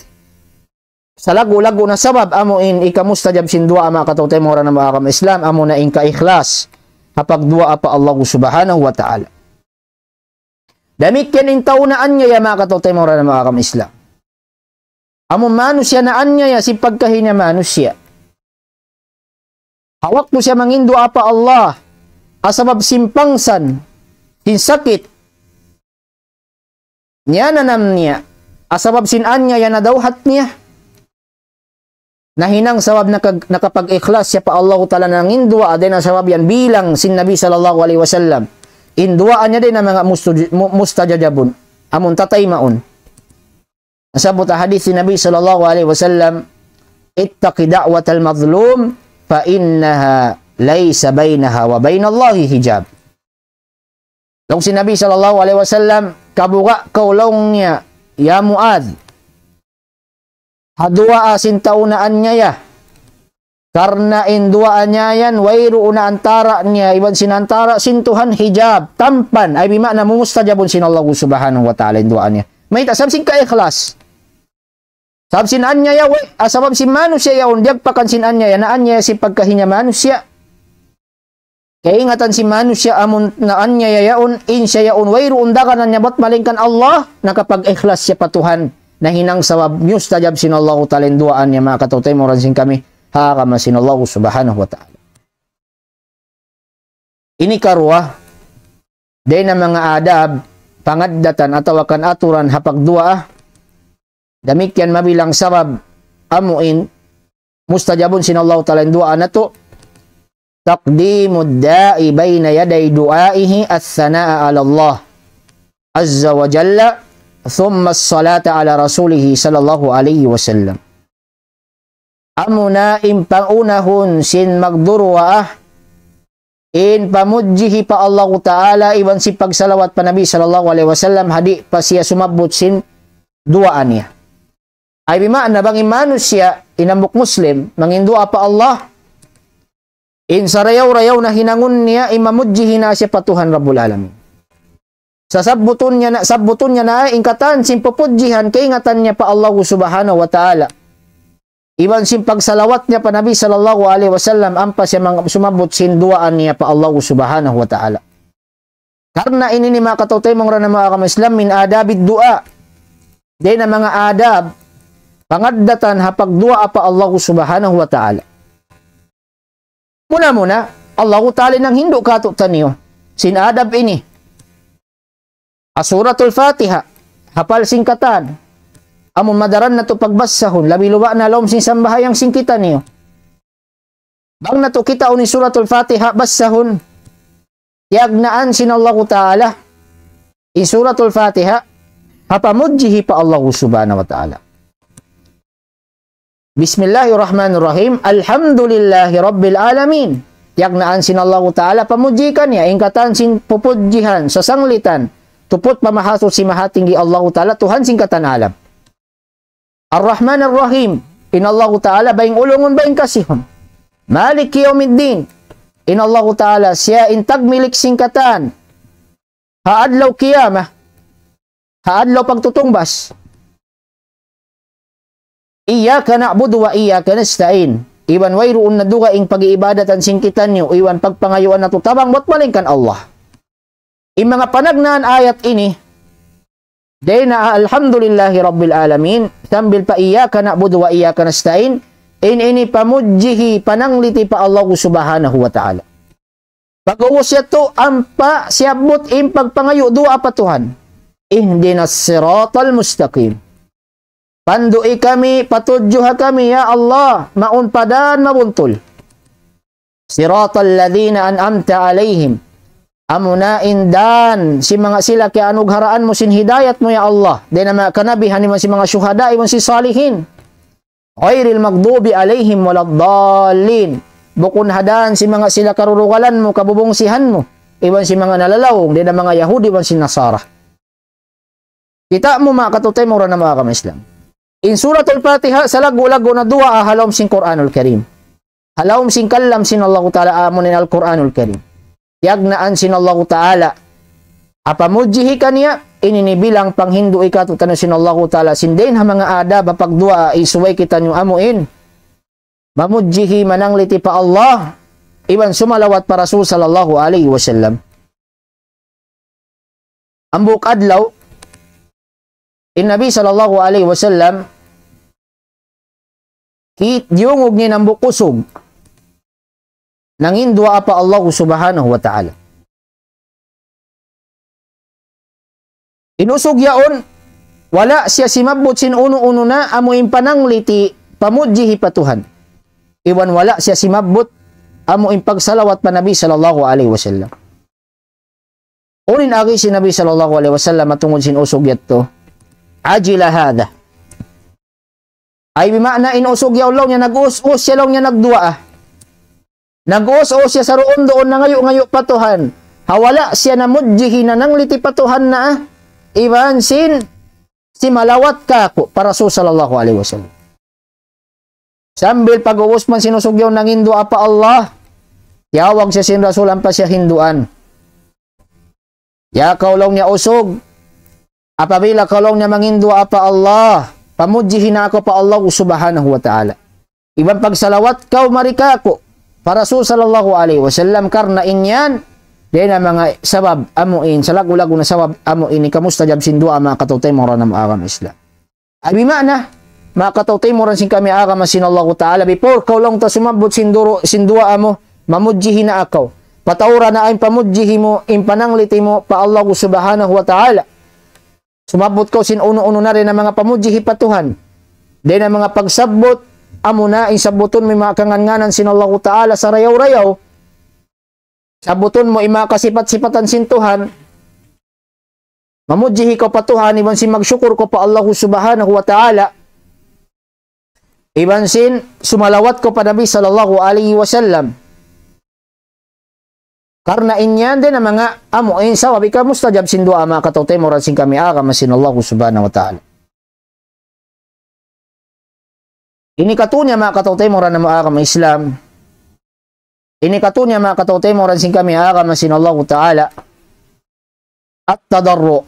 Salaggu'-laggu' na sabab amu in ikamustajab sin duwaa manga kataw-taymanghuran namu' agama Islam, amu na in kaikhlas ha pagduwaa pa Allahu Subhanahu wa Ta'ala. Damikkiyan in tau naanyaya manga kataw-taymanghuran namu' agama Islam. Amu manusiya' naanyaya sin pagkahi niya manusiya'. Ha waktu siya manginduwaa pa Allah, ha sabab sin pangsan, sin sakit, niyananam niya, ha sabab sin anyaya nadawhat niya, nahinang sabab naka-, nakapag-ikhlas siya pa Allahu Ta'ala nanginduwaa, dayn ha sabab yan bilang sin Nabi sallallahu alayhi wasallam. In duwaa niya dayn ha manga mustuj-, mu-, mustajabun. Amun tataymaun. Nasabbut ha hadith sin Nabi sallallahu alayhi wasallam, اتق دعوة المظلوم فإنها ليس بينها وبين الله حجاب. Laung sin Nabi sallallahu alayhi wasallam, kabuga' kaw laung niya, ya Muadh, ha duwaa sin tau naanyaya. Karna' in duwaa niya yan, wayruun na antara' niya, iban sin antara' sin Tuhan hijab, tampan, ay bima'na mumustajabun sin Allahu Subhanahu wa Ta'ala in duwaa niya. Mayta', sabab sin kaikhlas. Sabab sin anyaya, way, ah, sabab sin manusiya' yaun, diyagpakan sin anyaya, naanyaya sin pagkahi niya manusiya'. Kaingatan sin manusiya' amun naanyaya yaun, in siya yaun, wayruun daganan niya bat malaingkan Allah, nakapag-ikhlas siya pa Tuhan, nahinang sabab miyustajab sin Allahu Ta'ala in duwaa niya, manga kataw-taymanghuran sin kami, ha agama sin Allahu Subhanahu wa Ta'ala. Ini karuwa, dayn ha manga adab, pangaddatan atawa kan aturan ha pagduwaa, damikkiyan mabilang sabab amuin mustajabun sin Allahu Ta'ala in duwaa natu'. تقديم الداعي بين يدي دعائه الثناء على الله عز وجل ثم الصلاة على رسوله صلى الله عليه وسلم. Amuna in paunahun sin magduwaa, in pamudjihi pa Allahu Ta'ala, iban sin pagsalawat pa Nabi sallallahu alayhi wasallam, ha di' pa siya sumabbut sin duwaa niya. Ay bima'na bang in manusiya', in hambuuk Muslim, manginduwaa pa Allah, in sarayaw-rayaw na hinangun niya, in mamudjihi na siya pa Tuhan Rabbul Alamin. Sasabbutun niya na, sabbutun niya na, in katan sin pupudjihan, kaingatan niya pa Allahu Subhanahu wa Ta'ala. Iban sin pagsalawat niya pa Nabi sallallahu alayhi wasallam, ampa siya mang-, sumabbut sin duwaa niya pa Allahu Subhanahu wa Ta'ala. Karna' ini, manga kataw-taymanghuran namu' agama Islam, من آداب الدعاء. Dayn ha manga adab, pangaddatan ha pagduwaa pa Allahu Subhanahu wa Ta'ala. Muna-muna, Allahu Ta'ala in nanghindu' kātu'niyu sin adab ini. Ha Suratul Fatiha, hapal sin katan. Amun madaran natu' pagbasahun, labi-labi na ha lawm sin sambahayang sin kitaniyu. Bang natu' kitaun in Suratul Fatiha, basahun. Tiyagnaan sin Allahu Ta'ala in Suratul Fatiha, ha pamudjihi pa Allahu Subhanahu wa Ta'ala. بسم الله الرحمن الرحيم. الحمد لله رب العالمين. Tiyagnaan sin Allahu Ta'ala pamudji kaniya, in katan sin pupudjihan, sasanglitan, tuput pamahasuchi mahatinggi Allahu Ta'ala, Tuhan sin katan alam. Ar-Rahman Ar-Rahim. In Allahu Ta'ala baing ulungun, baing kasihun. Maliki Yawmiddin. In Allahu Ta'ala siya in tagmilik sin katan. Ha adlaw qiyamah. Ha adlaw pagtutungbas. Iyyaka na'budu wa iyyaka nasta'in. Iban wayruun na dugaing pag-iibadatan sin kitaniyu, iban pagpangayuan natu' tabang bat malaingkan Allah. In manga panagnaan ayat ini, dayn ha alhamdulillahi rabbil alamin, sambil pa iyyaka na'budu wa iyyaka nasta'in, in ini pamudjihi panangliti pa Allahu subhanahu wa ta'ala. Pag-ubus yadtu, ampa siyabbut in pagpangayu' duwaa pa Tuhan. Ihdinas siratal mustaqim. Pandu'i kami, patudju ha kami, ya Allah, mawn pa dan mabuntul. Siratal ladhina an'amta alayhim. Amuna in dan sin manga sila kiyaanugharaan mu sin hidayat mu, ya Allah. Dayn ha manga kanabihan iban sin manga shuhada iban sin salihin. Ghayril maghdubi alayhim waladdallin. Bukun ha dan sin manga sila karurugalan mu, kabubungsihan mu, iban sin manga nalalaung, dayn ha manga Yahudi iban sin Nasara. Kita' mu, manga kataymanghuran namu' agama Islam. In Suratul Fatiha, salaggu'-laggu' na duwaa ha lawm sin Qur'anul Karim. Ha lawm sin kalam sin Allahu Ta'ala, amu in Al-Qur'anul Karim. Tiyagnaan sin Allahu Ta'ala. Apa mudjihi kaniya, ini ini bilang panghindu' katu'taniyu sin Allahu Ta'ala. Sin dayn ha manga adab ha pagduwaa, isubay kitaniyu amu in mamudjihi, manangliti pa Allah, iban sumalawat pa Rasul sallallahu alayhi wasallam. Hambuuk adlaw, in Nabi sallallahu alayhi wasallam, kit-, diyungug niya in hambuuk usug, nanginduwaa pa Allah subhanahu wa ta'ala. In usug yaun, wala' siya simabbut sin unu-unu na amu in panangliti, pamudjihi pa Tuhan. Iban wala' siya simabbut amu in pagsalawat pa Nabi sallallahu alayhi wasallam. Unu in agi sin Nabi sallallahu alayhi wasallam tungud sin usug yadtu? Ajila hadha. Ay, bima'na in usug yaun laung niya nag-us-us siya laung niya nagduwaa. Nag-us-us siya saruun-duun nangayu'-ngayu' pa Tuhan. Ha wala' siya namudjihi, nanangliti pa Tuhan na, iban sin simalawat kāku' pa Rasul sallallahu alayhi wasallam. Sambil pag-ubus man sin usug yaun nanginduwaa pa Allah, tiyawag siya sin Rasul ampa siya hinduan. Ya kaw laung niya usug, apabila kaw laung niya manginduwaa pa Allah, pamudjihi na kaw pa Allah subhanahu wa ta'ala. Iban pagsalawat kaw mari kāku', pa Rasul sallallahu alayhi wasallam, karna' in yan, dayn ha manga sabab amu in, salaggu'-laggu' na sabab amu in, hikamustajab sin duwaa, manga kataymanghuran namu' agama Islam. Ay, bima'na, manga kataymanghuran sin kami agama sin Allahu Ta'ala, before kaw laung ta sumabbut sin duru-, sin duwaa mu, mamudjihi na kaw. Patauran na in pamudjihi mu, in panangliti mu pa Allah subhanahu wa ta'ala. Sumabbut kaw sin unu-unu na dayn ha manga pamudjihi pa Tuhan. Dayn ha manga pagsabbut, amuna in sabbutun mu in manga kangān-ngānan sin Allahu Ta'ala sarayaw-rayaw. Sabbutun mu in manga kasipat-sipatan sin Tuhan. Mamudjihi kaw pa Tuhan, iban sin magsukur kaw pa Allahu subhanahu wa ta'ala. Iban sin sumalawat kaw pa Nabi sallallahu alayhi wasallam. Karna' in yan dayn ha manga amu in sabab hikamustajab sin duwaa, manga kataymanghuran sin kami agama sin Allahu subhanahu wa ta'ala. Ini katu' niya, manga kataymanghuran namu' agama Islam. Ini katu' niya, manga kataymanghuran sin kami agama sin Allahu Ta'ala. At-tadarru'.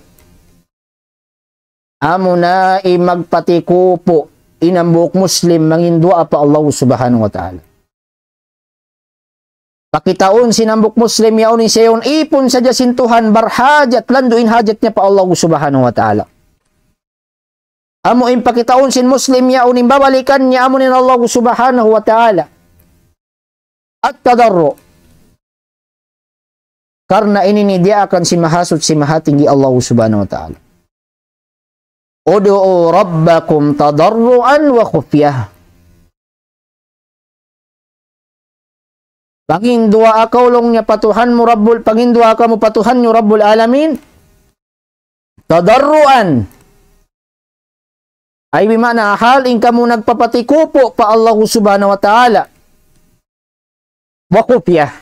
Amuna in magpatikupu' in hambuuk Muslim manginduwaa pa Allah subhanahu wa ta'ala. Pakitaun sin hambuuk Muslim yaun in siya yaun ipun sadja sin Tuhan, barhajat, landu' in hajat niya pa Allah subhanahu wa ta'ala. Amu in pakitaun sin Muslim yaun in babalikan niya amu in Allah subhanahu wa ta'ala. At-tadarru'. Karna' ini in diyaakan sin Mahasuchi Mahatinggi Allah subhanahu wa ta'ala. ادعوا ربكم تضرعا وخفية. Panginduwaa kaw laung niya pa Tuhan mu Rabbul, panginduwaa kamu pa Tuhan niyu Rabbul Alamin. Tadarruan. Ay bima'na hal in kamu nagpapatikupu' pa Allah subhanahu wa ta'ala. Wa khufyah.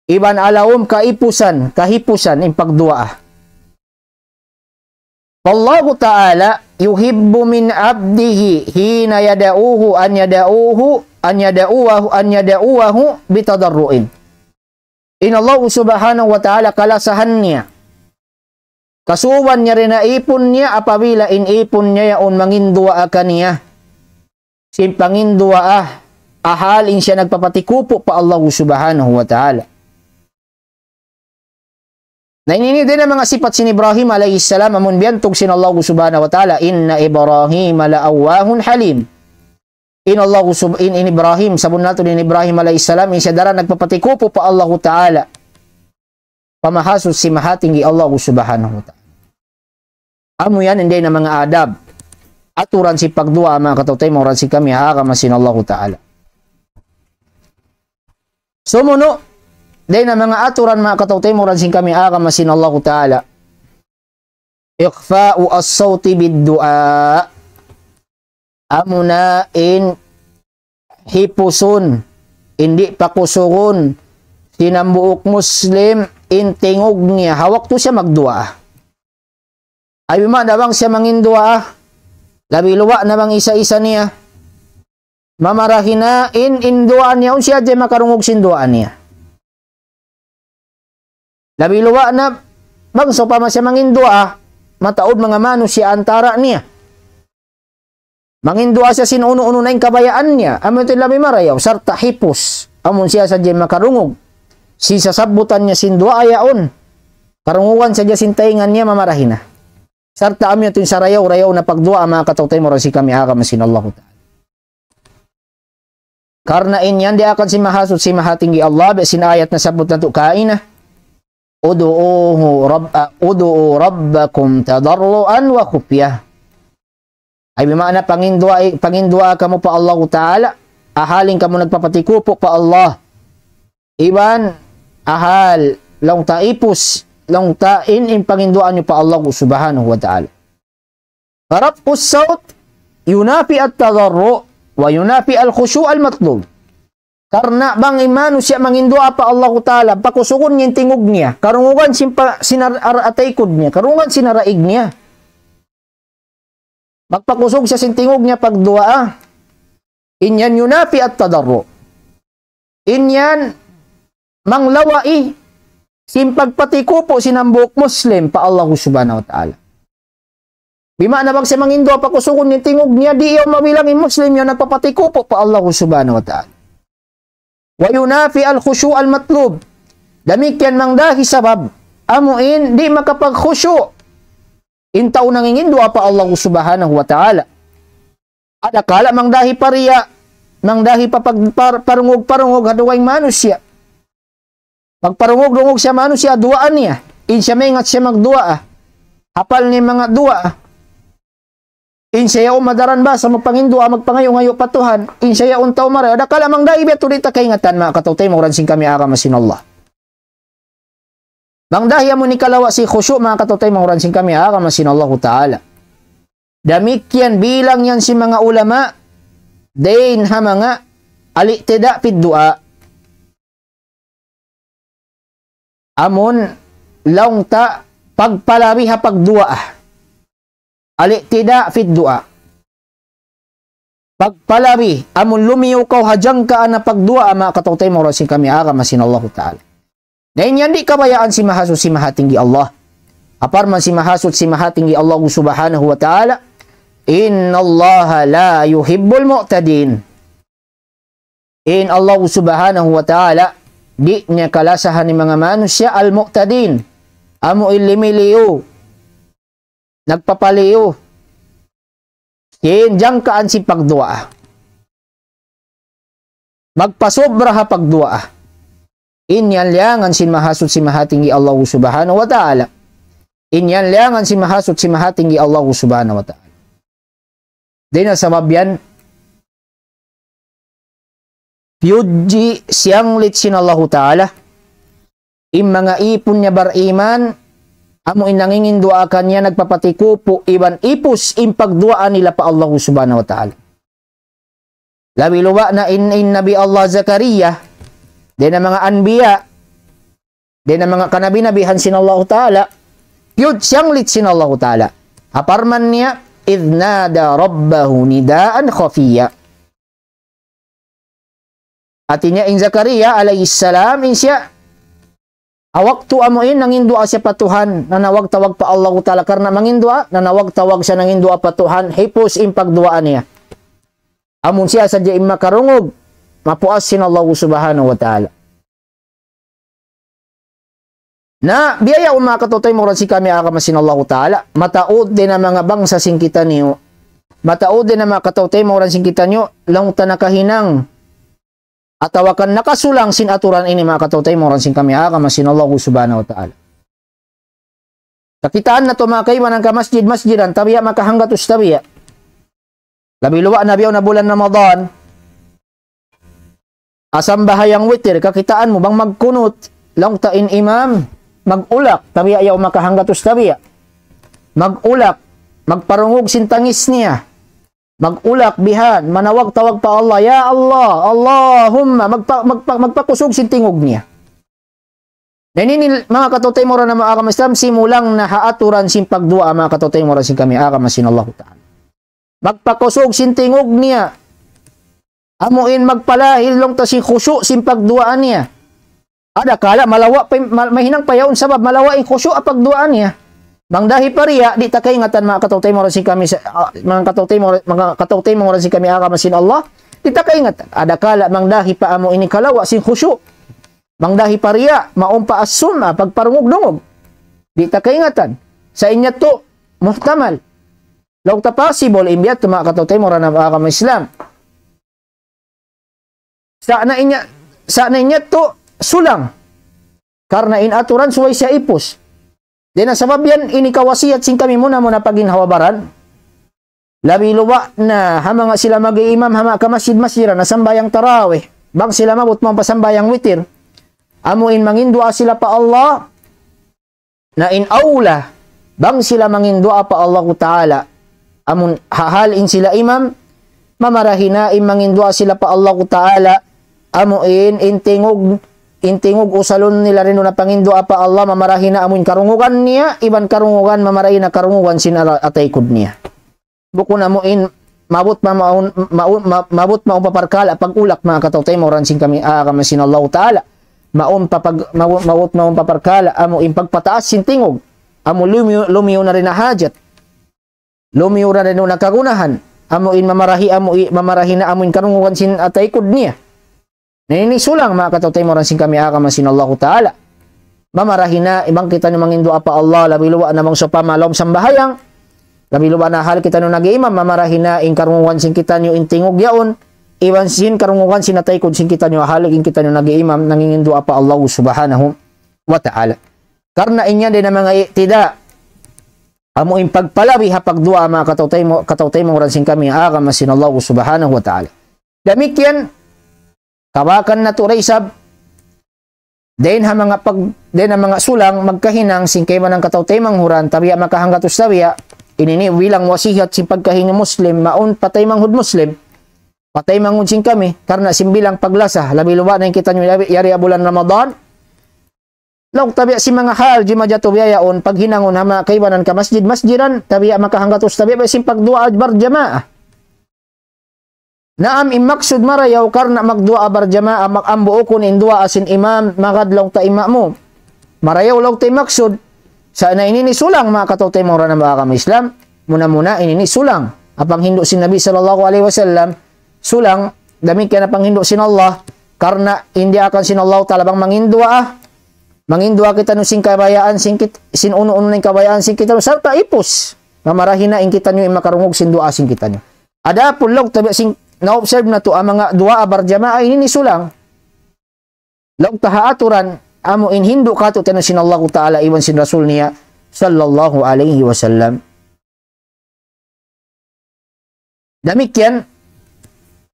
Iban ha lawm kaipusan, kahipusan in pagduwaa. Allahu Ta'ala, يحب من عبده حين يدعوه أن يدعوه، أن يدعوه، أن يدعوه بتضرع. In Allah Subhanahu wa Ta'ala kalasahan niya, kasuban niya dayn ha ipun niya apabila in ipun niya yaun manginduwaa kaniya sin panginduwaa, ahal in siya nagpapatikupu pa Allah Subhanahu wa Ta'ala. Na ini dayn ha manga sipat sin Ibrahim alayhi salam, amun biyantug sin Allah Subhanahu wa Ta'ala, إن إبراهيم لأواه حليم. In Allah Sub-, in, in Ibrahim, sabunnal tuud in Ibrahim alayhi salam, in siya daran nagpapatikupu pa Allah Ta'ala. Pamahasuchi mahatinggi Allah Subhanahu wa Ta'ala. Amu yan, in dayn ha manga adab. Aturan sin pagduwaa, manga kataw-taymanghuran sin kami ha agama sin Allah Ta'ala. Sumunu', dayn ha manga aturan, manga kataw-taymanghuran sin kami ha agama sin Allah Ta'ala. إخفاء الصوت بالدعاء. Amuna in hipusun, in di' pakusugun sin hambuuk Muslim in tingug niya ha waktu siya magduwaa. Ay, bima'na bang siya manginduwaa, labi luba' na bang isa-isa niya, mamarahi na in, in duwaa niya, awn siya hadja makarungug sin duwaa niya. Labi luba' na bang sawpama siya manginduwaa, mataud manga manusiya' antara' niya. Manginduwaa siya sin unu-unu na in kabayaan niya, amu yadtu in labi marayaw, sarta' hipus, amun siya sadja in makarungug sin sasabbutan niya sin duwaa yaun. Karungugan sadja sin taynga niya, mamarahi na. Sarta' amu yadtu in sarayaw-rayaw na pagduwaa, manga kataw-taymanghuran sin kami ha agama sin Allahu Ta'ala. Karna' in yan diyaak sin Mahasuchi Mahatinggi Allah, biya' sin ayat nasabbut natu' kaina. ادعوه رب-، ادعوا ربكم تضرعا وخفية. Ay, bima'na panginduwaa, panginduwaa kamu pa Allahu Ta'ala, ahal in kamu nagpapatikupu pa Allah. Iban ahal, laung ta hipus, laung ta in, in panginduwaa niyu pa Allah Subhanahu wa Ta'ala. فرفع الصوت ينافي التضرع وينافي الخشوع المطلوب. Karna' bang in manusiya' manginduwaa pa Allahu Ta'ala, pakusugun niya in tingug niya, karungugan sin pa-, sin ar-, ar-, ataykud niya, karungugan sin araig niya. Magpakusug siya sin tingug niya pagduwaa. In yan ينافي التضرع. In yan manglawai sin pagpatikupu sin hambuuk Muslim pa Allahu Subhanahu wa Ta'ala. Bima'na bang siya manginduwaa pakusugun niya in tingug niya, di' yaun mabilang in Muslim yan nagpapatikupu pa Allahu Subhanahu wa Ta'ala. وينافي الخشوع المطلوب. Damikkiyan mangdahi sabab, amu in di' makapagkhushu' in tau nanginginduwaa pa Allahu Subhanahu wa Ta'ala. Adakala' mangdahi pa riya', mangdahi pa pag-, par-, parungug-parungug ha dugaing manusiya'. Magparungug-rungug siya manusiya', duwaa niya. In siya maingat siya magduwaa. Hapal niya manga duwaa. In siya yaun madaran bahasa, magpanginduwaa, magpangayu'-ngayu' pa Tuhan. In siya yaun tau marayaw. Adakala' mangdahi biya' tuud di' ta kaingatan, manga kataw-taymanghuran sin kami ha agama sin Allah. Mangdahi amu in kalawa' sin khushu', manga kataw-taymanghuran sin kami ha agama sin Allahu Ta'ala. Damikkiyan bilang yan sin manga ulama, dayn ha manga الاعتداء في الدعاء. Amun laung ta pagpalabi ha pagduwaa. الاعتداء في الدعاء. Pagpalabi, amun lumiyu kaw ha jangkaan na pagduwaa, manga kataw-taymanghuran sin kami ha agama sin Allahu Ta'ala. Na in yan di' kabayaan sin Mahasuchi Mahatinggi Allah. Parman sin Mahasuchi Mahatinggi Allah Subhanahu wa Ta'ala, إن الله لا يحب المعتدين. In Allah Subhanahu wa Ta'ala, di' niya kalasahan in manga manusiya' al-mu'tadin. Amu in limiliyu, nagpapaliyu sin jangkaan sin pagduwaa. Magpasobra ha pagduwaa. In yan liyangan sin Mahasuchi Mahatinggi Allah Subhanahu wa Ta'ala. In yan liyangan sin Mahasuchi Mahatinggi Allah Subhanahu wa Ta'ala. Dayn ha sabab yan, piyudji siyanglit sin Allahu Ta'ala in manga ipun niya bariman, amu in nanginginduwaa kaniya, nagpapatikupu iban hipus in pagduwaa nila pa Allahu Subhanahu wa Ta'ala. Labi luba' na in, in Nabi Allah Zakariya, dayn ha manga anbiya, dayn ha manga kanabi-nabihan sin Allahu Ta'ala, piyudji siyanglit sin Allahu Ta'ala. Parman niya, إذ نادى ربه نداء خفيا. Hāti niya in Zakaria alayhis salam, in siya, ha waktu amu in nanginduwaa siya pa Tuhan, nanawag-tawag pa Allahu Ta'ala, karna' manginduwaa, nanawag-tawag siya nanginduwaa pa Tuhan, hipus in pagduwaa niya. Amun siya sadja in makarungug, mapuas sin Allahu Subhanahu wa Ta'ala. Na, biya' yaun manga kataw-taymanghuran sin kami agama sin Allahu Ta'ala, mataud dayn ha manga bangsa sin kitaniyu, mataud dayn ha manga kataw-taymanghuran sin kitaniyu, laung ta nakahinang, atawa kan nakasulang sin aturan ini manga kataw-taymanghuran sin kami agama sin Allahu Subhanahu wa Ta'ala. Kakitaan natu' manga kaibanan ha masjid-masjidan, tabiya' makahanggatus tabiya'. Labi luba' na bihaun ha bulan Ramadan, ha sambahayang witir, kakitaan mu bang magkunut, laung ta in imam, mag-ulak, tabiya' yaun makahanggatus tabiya'. Mag-ulak, magparungug sin tangis niya. Mag-ulak bihan, manawag-tawag pa Allah, "Ya Allah, Allahumma," magpa-, magpa-, magpakusug sin tingug niya. Na ini, manga kataw-taymanghuran ha agama Islam, simulang na ha aturan sin pagduwaa, manga kataw-taymanghuran sin kami agama sin Allahu Ta'ala. Magpakusug sin tingug niya. Amu in magpalahil laung ta sin khusyu' sin pagduwaa niya. Adakala malawa' pa, ma-, mahinang pa yaun sabab malawa' in khusyu' ha pagduwaa niya. Bang dahi pa riya', di' ta kaingatan manga kataw-taymanghuran sin kami sa, ah, manga kataw-taymanghuran, manga kataw-taymanghuran sin kami agama sin Allah, di' ta kaingatan. Adakala bang dahi pa amu ini kalawa' sin khusyu'. Bang dahi pa riya', mawn pa as-sum'a, pagparungug-dungug. Di' ta kaingatan. Sa' in yadtu, muhtamal. Laung ta possible, in biya' yadtu manga kataw-taymanghuran ha agama Islam. Sa' na in ya-, sa' na in yadtu, sulang. Karna' in aturan subay siya ipus. Dayn ha sabab yan, ini kawasiyat sin kami muna-muna pa ginhawa-baran. Labi luba' na ha manga sila mag-iimam ha manga kamasjid-masjidan ha sambahayang tarawih. Bang sila maabut mawn pa sambahayang witir. Amu in manginduwaa sila pa Allah. Na in awla, bang sila manginduwaa pa Allahu Ta'ala. Amun ha hal in sila imam, mamarahi na in manginduwaa sila pa Allahu Ta'ala. Amu in, in tingug, in tingug usalun nila duun ha panginduwaa pa Allah, mamarahi na amu in karungugan niya, iban karungugan, mamarahi na karungugan sin ara-, ha taykud niya. Bukun amu in maabut ma-, maun-, maun-, ma-, maabut mawn pa parkala' pag-ulak manga kataw-taymanghuran sin kami agama sin Allahu Ta'ala. Mawn pa pag-, maabut, maabut mawn pa parkala', amu in pagpataas sin tingug. Amu lumiyu-, lumiyu na dayn ha hajat. Lumiyu na dayn ha kagunahan. Amu in mamarahi, amu i-, mamarahi na amu in karungugan sin ha taykud niya. Na ini sulang manga kataw-taymanghuran sin kami agama sin Allahu Ta'ala. Mamarahi na bang kitaniyu manginduwaa pa Allah, labi luba' na bang sawpama ha lawm sambahayang, labi luba' na hal kitaniyu nag-iimam, mamarahi na in karungugan sin kitaniyu in tingug yaun, iban sin karungugan sin ha taykud sin kitaniyu hal in kitaniyu nag-iimam, nanginduwaa pa Allah Subhanahu wa Ta'ala. Karna' in yan dayn ha manga i'tida', amu in pagpalabi ha pagduwaa manga kataw-tayma-, kataw-taymanghuran sin kami agama sin Allah Subhanahu wa Ta'ala. Damikkiyan, kabakan natu' da isab, dayn ha manga pag-, dayn ha manga sulang magkahinang sin kaibanan kataw-taymanghuran, tabiya' makahanggatus tabiya', ini ini bilang wasiyat sin pagkahi Muslim, mawn pa taymanghud Muslim, pa taymanghud sin kami, karna' sin bilang paglasa, labi luba' na in kitaniyu yari, yari ha bulan Ramadan, laung tabiya' sin manga hal, jimajatu biya' yaun, paghinangun ha manga kaibanan kamasjid-masjidan, tabiya' makahanggatus tabiya', biya' sin pagduwaa barjamaah. Naam, in maksud marayaw karna' magduwaa barjamaah, mag-, hambuukun in duwaa sin imam, magad laung ta in ma'mum. Marayaw laung ta in maksud. Sa' na ini ini sulang manga kataw-taymanghuran ha agama Islam. Muna-muna ini ini sulang. Ha panghindu' sin Nabi sallallahu alayhi wasallam. Sulang, damikkiyan ha panghindu' sin Allah. Karna' in diyaakan sin Allah Ta'ala bang manginduwaa. Manginduwaa kitaniyu sin kabayaan sin kit-, sin unu-unu na in kabayaan sin kitaniyu. Sarta' ipus. Mamarahi na in kitaniyu in makarungug sin duwaa sin kitaniyu. Adapun laung tabiya' sin na-observe natu' ha manga duwaa barjamaah ini ini sulang. Laung ta ha aturan amu in hindu' kātu'niyu sin Allahu Ta'ala iban sin Rasul niya sallallahu alayhi wasallam. Damikkiyan,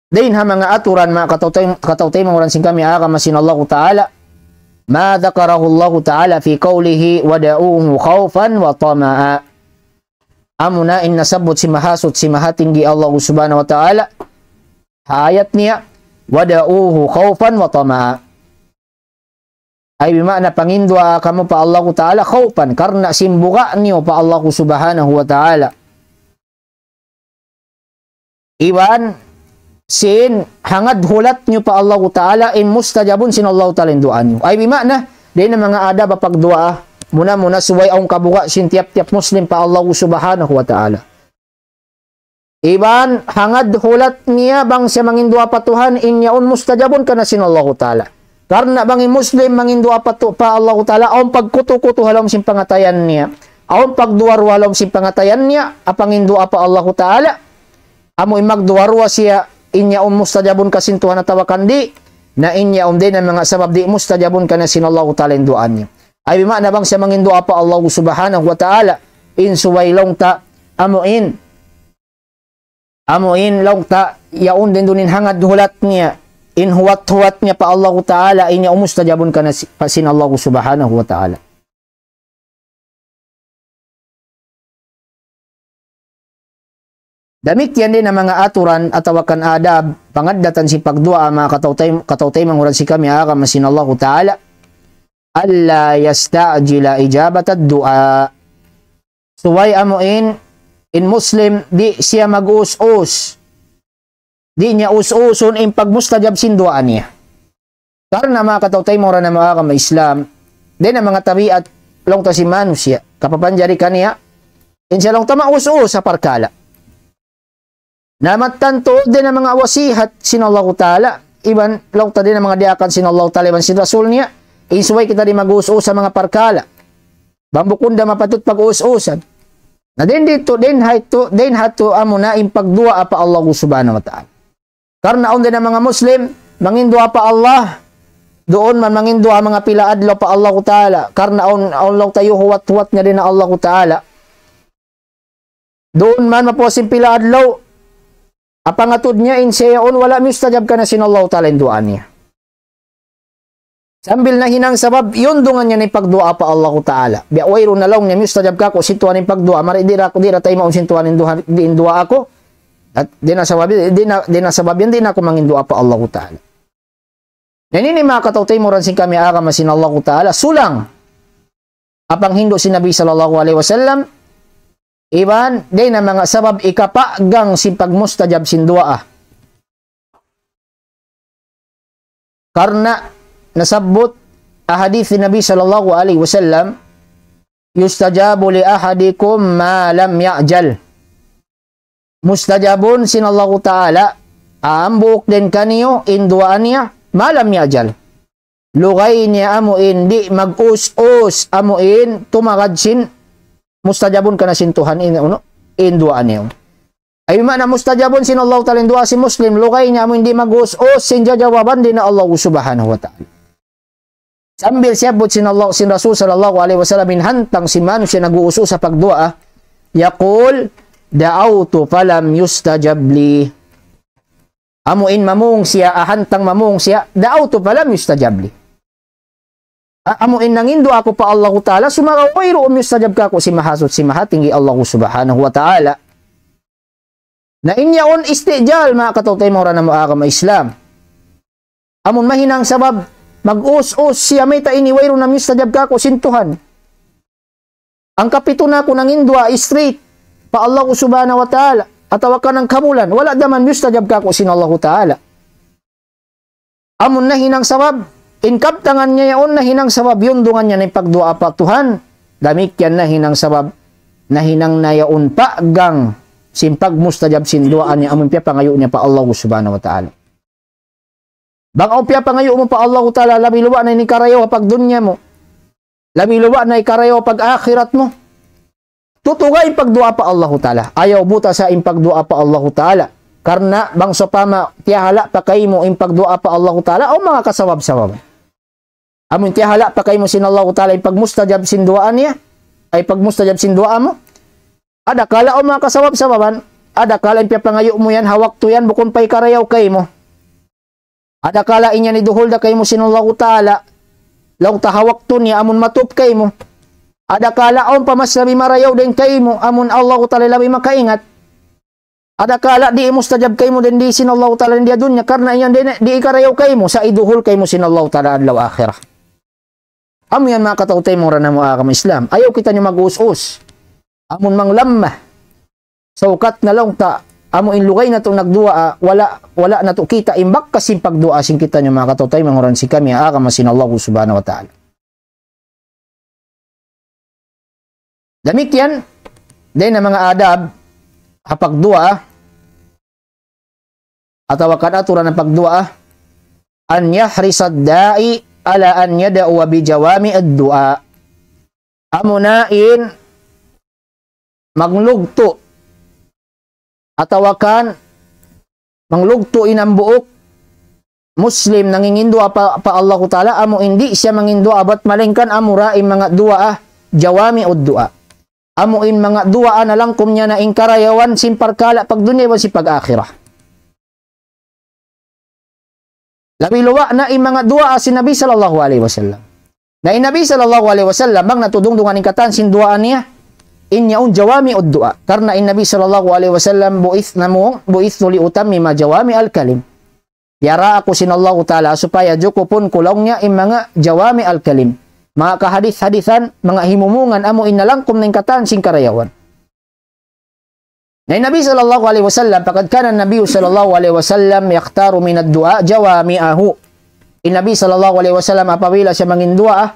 dayn ha manga aturan manga kataw-tay-, kataw-taymanghuran sin kami agama sin Allahu Ta'ala, ما ذكره الله تعالى في قوله ودعوه خوفا وطمعا. Amuna in nasabbut sin Mahasuchi Mahatinggi Allah Subhanahu wa Ta'ala ha ayat niya, وادعوه خوفا وطمعا. Ay bima'na panginduwaa kamu pa Allah Ta'ala khawfan, karna' sin buga' niyu pa Allah Subhanahu wa Ta'ala. Iban sin hangad hulat niyu pa Allahu Ta'ala, in mustajabun sin Allahu Ta'ala in duwaa niyu. Ay bima'na, dayn ha manga adab ha pagduwaa, muna-muna subay awn kabuga' sin tiyap-tiyap Muslim pa Allahu Subhanahu wa Ta'ala. Iban hangad hulat niya bang siya mangin duwaa pa Tuhan, in yaun mustajabun kaniya sin Allahu Ta'ala. Karna' bang in Muslim mangin duwaa pa tu-, pa Allahu Ta'ala, awn pagkutu-kutu ha lawm sin pangatayan niya. Awn pagduwa-ruwa ha lawm sin pangatayan niya, ha pangin duwaa pa Allahu Ta'ala. Amu in magduwa-ruwa siya, in yaun mustajabun kaniya sin Tuhan atawa kan di', na in yaun dayn ha manga sabab di' mustajabun kaniya sin Allahu Ta'ala in duwaa niya. Ay bima'na bang siya mangin duwaa pa Allahu Subhanahu wa Ta'ala, in subay laung ta, amu in, amu in laung ta, yaun dayn duun in hangad hulat niya, in huwat-huwat niya pa Allahu Ta'ala, in yaun mustajabun kaniya si-, pa sin Allahu Subhanahu wa Ta'ala. Damikkiyan dayn ha manga aturan atawa kan adab, pangaddatan sin pagduwaa, manga kataw-tay-, kataw-taymanghuran sin kami agama sin Allahu Ta'ala. ألا يستعجل إجابة الدعاء. Subay amu in, in Muslim, di' siya mag-us-us. Di' niya us-usun in pagmustajab sin duwaa niya. Karna' manga kataw-taymanghuran ha manga agama Islam, dayn ha manga tabiat, laung ta sin manusiya', kapapanjari kaniya, in siya laung ta maus-us ha parkala'. Na mattan tuud dayn ha manga wasihat sin Allahu Ta'ala, iban laung ta dayn ha manga diyaakan sin Allahu Ta'ala, iban sin Rasul niya, in subay kita di' mag-us-us ha manga parkala'. Bang bukun da mapatut pag-us-usan. Na dayn didtu, dayn ha yadtu, dayn ha yadtu amuna in pagduwaa pa Allahu Subhanahu wa Ta'ala. Karna' awn dayn ha manga Muslim, mangin duwaa pa Allah, duun man mangin duwaa manga pila adlaw pa Allahu Ta'ala. Karna' awn, awn laung ta iyuhuwat-huwat niya dayn ha Allahu Ta'ala. Duun man mapuas in pila adlaw, ha pangatud niya in siya yaun wala' miyustajab kaniya sin Allahu Ta'ala in duwaa niya. Sambil nahinang sabab, iyundungan niya na in pagduwaa pa Allahu Ta'ala. Biya' wayruun na laung niya, miyustajab kāku' sin Tuhan in pagduwaa, mari di' ra aku, di' ra taymaun sin Tuhan in duha-, di' in duwaa aku. At di' na sabab, di' na, di' na sabab yan, di' na aku mangin duwaa pa Allahu Ta'ala. Na ini manga kataw-taymanghuran sin kami agama sin Allahu Ta'ala, sulang ha panghindu' sin Nabi sallallahu alayhi wasallam, iban dayn ha manga sabab hikapagang sin pagmustajab sin duwaa. Karna' nasabbut ha hadith sin Nabi sallallahu alayhi wasallam, يستجاب لأحدكم ما لم يعجل. Mustajabun sin Allahu Ta'ala, hambuuk dayn kaniyu in duwaa niya, ما لم يعجل. Lugay niya amu in di' mag-us-us, amu in tumagad sin mustajabun kaniya sin Tuhan in, unu, in duwaa niya. Ay ma'na mustajabun sin Allahu Ta'ala in duwaa sin Muslim, lugay niya amu in di' mag-us-us sin jajawaban dayn ha Allahu Subhanahu wa Ta'ala. Sambil siyabbut sin Allah, sin Rasul sallallahu alayhi wasallam in hantang sin manusiya' nag-us-us ha pagduwaa, يقول: دعوت فلم يستجب لي. Amu in mamung siya, ha hantang mamung siya, دعوت فلم يستجب لي. A-, amu in nangin duwaa aku pa Allahu Ta'ala, sumagawa' wayruun miyustajab kāku' sin Mahasuchi Mahatinggi Allahu Subhanahu wa Ta'ala. Na in yaun istijal, manga kataw-taymanghuran ha manga agama Islam. Amun mahinang sabab, mag-us-us siya mayta' ini wayruun na miyustajab kāku' sin Tuhan. Hangkapitu na aku nangin duwaa straight pa Allahu Subhanahu wa Ta'ala, atawa ka nangkabulan, wala' da man miyustajab kāku' sin Allahu Ta'ala. Amun nahinang sabab, in kabtangan niya yaun nahinang sabab, iyundungan niya na in pagduwaa pa Tuhan, damikkiyan nahinang sabab, nahinang na yaun pagang sin pagmustajab sin duwaa niya, amun piyapangayu' niya pa Allahu Subhanahu wa Ta'ala. Bang awn piyapangayu' mu pa Allahu Ta'ala, labi-luba na in hikarayaw ha pagdunya mu. Labi-luba na hikarayaw ha pag-akhirat mu. Tutuga in pagduwaa pa Allahu Ta'ala. Ayaw buta sa in pagduwaa pa Allahu Ta'ala. Karna' bang sawpama tiyahala' pa kaymu in pagduwaa pa Allahu Ta'ala, awn manga kasabab-sababan. Amun tiyahala' pa kaymu sin Allahu Ta'ala in pagmustajab sin duwaa niya, ay pagmustajab sin duwaa mu. Adakala awn manga kasabab-sababan, adakala in piyapangayu' mu yan, ha waktu yan, bukun pa hikarayaw kaymu. Adakala in yan hiduhul da kaymu sin Allahu Ta'ala, laung ta ha waktu niya amun matup kaymu. Adakala awn pa mas labi marayaw dayn kaymu, amun Allahu Ta'ala labi makaingat. Adakala di' mustajab kaymu dayn di sin Allahu Ta'ala dayn di ha dunya, karna' in yan di', di' hikarayaw kaymu, sa' hiduhul kaymu sin Allahu Ta'ala adlaw akhirat. Amu yan manga kataw-taymanghuran ha manga agama Islam. Ayaw kitaniyu mag-us-us. Amun manglamma. Saukat na laung ta, amu in lugay natu' nagduwaa, wala', wala' natu' kita' in bakas sin pagduwaa sin kitaniyu manga kataw-taymanghuran sin kami ha agama sin Allah Subhanahu wa Ta'ala. Damikkiyan, dayn ha manga adab ha pagduwaa, atawa kan aturan ha pagduwaa, أن يحرص الداعي على أن يدعو بجوامع الدعاء. Amuna in maglugtu' atawa kan maglugtu' in hambuuk Muslim nanginginduwaa pa, pa Allahu Ta'ala, amu in di' siya manginduwaa bat malaingkan amura in manga duwaa jawami'ud du'a. Amu in manga duwaa nalangkum niya na in karayawan sin parkala' pagdunya iban sin pag-akhirat. Labi luba' na in manga duwaa sin Nabi sallallahu alayhi wasallam. Na in Nabi sallallahu alayhi wasallam, bang natu' dungdungan in katan sin duwaa niya, in yaun jawami'ud du'a. Karna' in Nabi sallallahu alayhi wasallam, bu'ith namu, bu'ithtu li utammima jawami'al kalim. Diyara aku sin Allahu Ta'ala supaya jukupun ku laung niya in manga jawami'al kalim. Manga kahadith-hadithan, manga himumungan amu in nalangkum na in katan sin karayawan. Na in Nabi sallallahu alayhi wasallam, فقد كان النبي صلى الله عليه وسلم يختار من الدعاء جوامعه. In Nabi sallallahu alayhi wasallam apabila siya manginduwaa,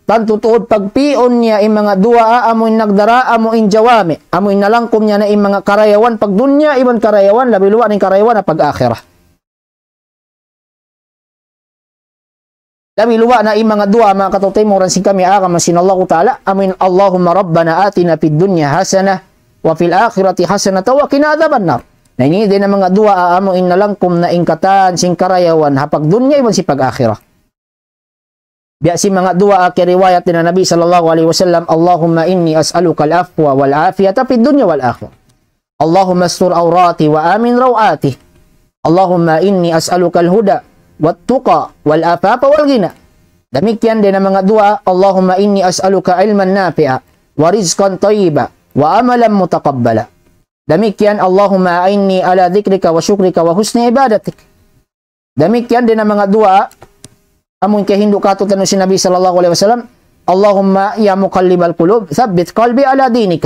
tantu tuud pagpi'un niya in manga duwaa amu in nagdara, amu in jawami', amu in nalangkum niya na in manga karayawan pagdunya, iban karayawan, labi luba' na in karayawan ha pag-akhirat. Labi luba' na in manga duwaa manga kataw-taymanghuran sin kami ha agama sin Allahu Ta'ala, amu in اللهم ربنا آتنا في الدنيا حسنة وفي الآخرة حسنة وقنا عذاب النار. Na ini dayn ha manga duwaa amu in nalangkum na in katan sin karayawan ha pagdunya iban sin pag-akhirat. Biya' sin manga duwaa kiyariwayat dayn ha Nabi sallallahu alayhi wasallam, اللهم إني أسألك العفو والعافية في الدنيا والآخرة. اللهم استر عوراتي وآمن روعاتي. اللهم إني أسألك الهدى والتقى والعفاف والغنى. Damikkiyan dayn ha manga duwaa, اللهم إني أسألك علما نافعا ورزقا طيبا وعملا متقبلا. Damikkiyan, اللهم أعني على ذكرك وشكرك وحسن عبادتك. Damikkiyan dayn ha manga duwaa, amu in kahindu' kātu'niyu sin Nabi sallallahu alayhi wasallam, اللهم يا مقلب القلوب ثبت قلبي على دينك.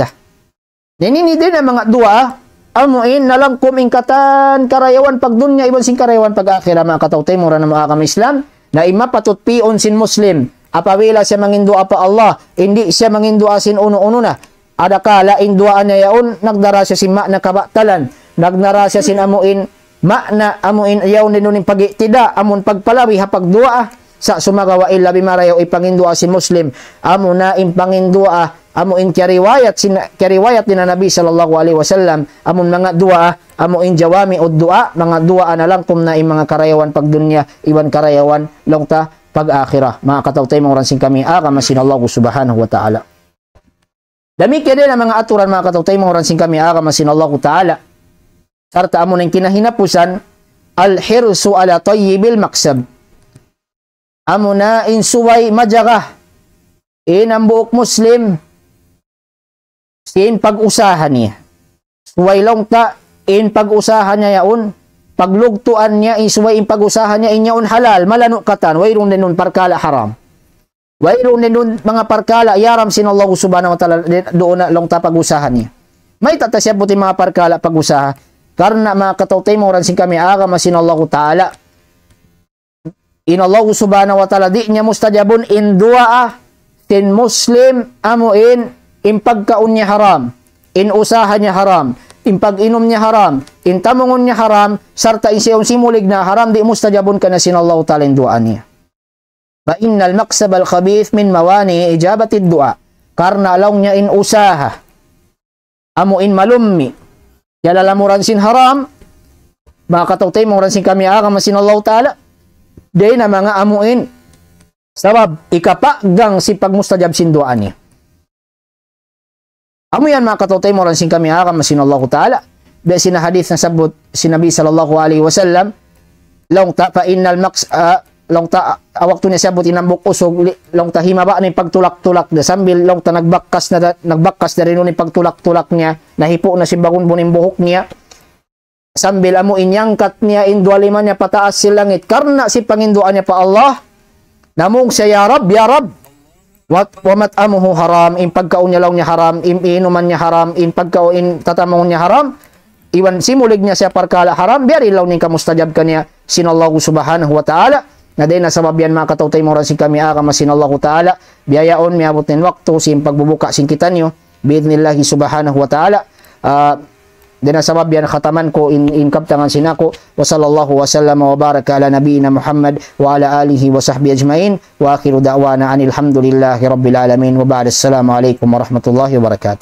Na ini dayn ha manga duwaa, amu in nalangkum in katan karayawan pagdunya iban sin karayawan pag-akhirat manga kataw-taymanghuran namu' ha agama Islam, na in mapatut pi'un sin Muslim, apabila siya manginduwaa pa Allah, in di' siya manginduwaa sin unu-unu na. Adakala in duwaa niya yaun, nagdara siya sin ma'na kabatalan, nagdara siya sin amu in ma'na amu in yaun dayn duun in pag-i'tida, amun pagpalabi ha pagduwaa, sa' sumagawa' in labi marayaw in panginduwaa sin Muslim, amuna in panginduwaa, amu in kiyariwayat sin, kiyariwayat dayn ha Nabi sallallahu alayhi wasallam, amun manga duwaa, amu in jawami'ud du'a, manga duwaa nalangkum na in manga karayawan pagdunya, iban karayawan laung ta pag-akhirat. Manga kataw-taymanghuran sin kami ha agama sin Allah Subhanahu wa Ta'ala. Damikkiyan dayn ha manga aturan manga kataw-taymanghuran sin kami ha agama sin Allahu Ta'ala. Sarta' amuna in kinahinapusan, الحرص على طيب المكسب. Amuna in subay majaga in hambuuk Muslim sin pag-usaha niya. Subay laung ta in pag-usaha niya yaun, paglugtuan niya in subay in pag-usaha niya in yaun halal, malanu' katan, wayruun dayn duun parkala' haram. Wayruun dayn duun manga parkala' iyaharam sin Allah Subhanahu wa Ta'ala duun na laung ta pag-usaha niya. Mayta' ta siyabbut in manga parkala' pag-usaha? Karna' manga kataw-taymanghuran sin kami ha agama sin Allahu Ta'ala. In Allah Subhanahu wa Ta'ala di' niya mustajabun in duwaa sin Muslim amu in, in pagkaun niya haram, in usaha niya haram, in pag-inum niya haram, in tamungun niya haram, sarta' in siya simulig na haram, di' mustajabun kaniya sin Allah Ta'ala in duwaa niya. فإن المكسب الخبيث من موانع إجابة الدعاء. Karna' laung niya in usaha, amu in malummi', kiyalalamuran sin haram, manga kataw-taymanghuran sin kami ha agama sin Allahu Ta'ala, dayn ha manga amu in sabab hikapagang sin pagmustajab sin duwaa niya. Amu yan manga kataw-taymanghuran sin kami ha agama sin Allahu Ta'ala. Biya' sin hadith nasabbut sin Nabi sallallahu alayhi wasallam, laung ta فإن المكس-, ah, laung ta, ah, waktu niya siyabbut in hambuuk usug, li-, laung ta himaba' na in pagtulak-tulak niya, sambil laung ta nagbakkas na da-, nagbakkas da dayn duun in pagtulak-tulak niya, nahipu' na sin bagunbun in buhuk niya. Sambil amu in iyangkat niya in duwa lima niya pataas sin langit karna' sin panginduwaa niya pa Allah. Namung siya, "Ya Rabb, ya Rabb." Wa, ومطعمه حرام, in pagkaun niya laung niya haram, in inuman niya haram, in pagkaun, in tatamungun niya haram. iban simulig niya siya parkala' haram, biya' diin laung in kamustajab kaniya sin Allahu Subhanahu wa Ta'ala. Na dayn ha sabab yan, manga kataymanghuran sin kami agama sin Allahu Ta'ala, bihaun miyabut in waktu sin pagbubuka sin kitaniyu, bi'idhnillahi Subhanahu wa Ta'ala. Ah, dayn ha sabab yan khataman ku in, in kabtangan sin aku. وصلى الله وسلم وبارك على نبينا محمد وعلى آله وصحبه أجمعين. وآخر دعوانا أن الحمد لله رب العالمين. وبعد، السلام عليكم ورحمة الله وبركاته.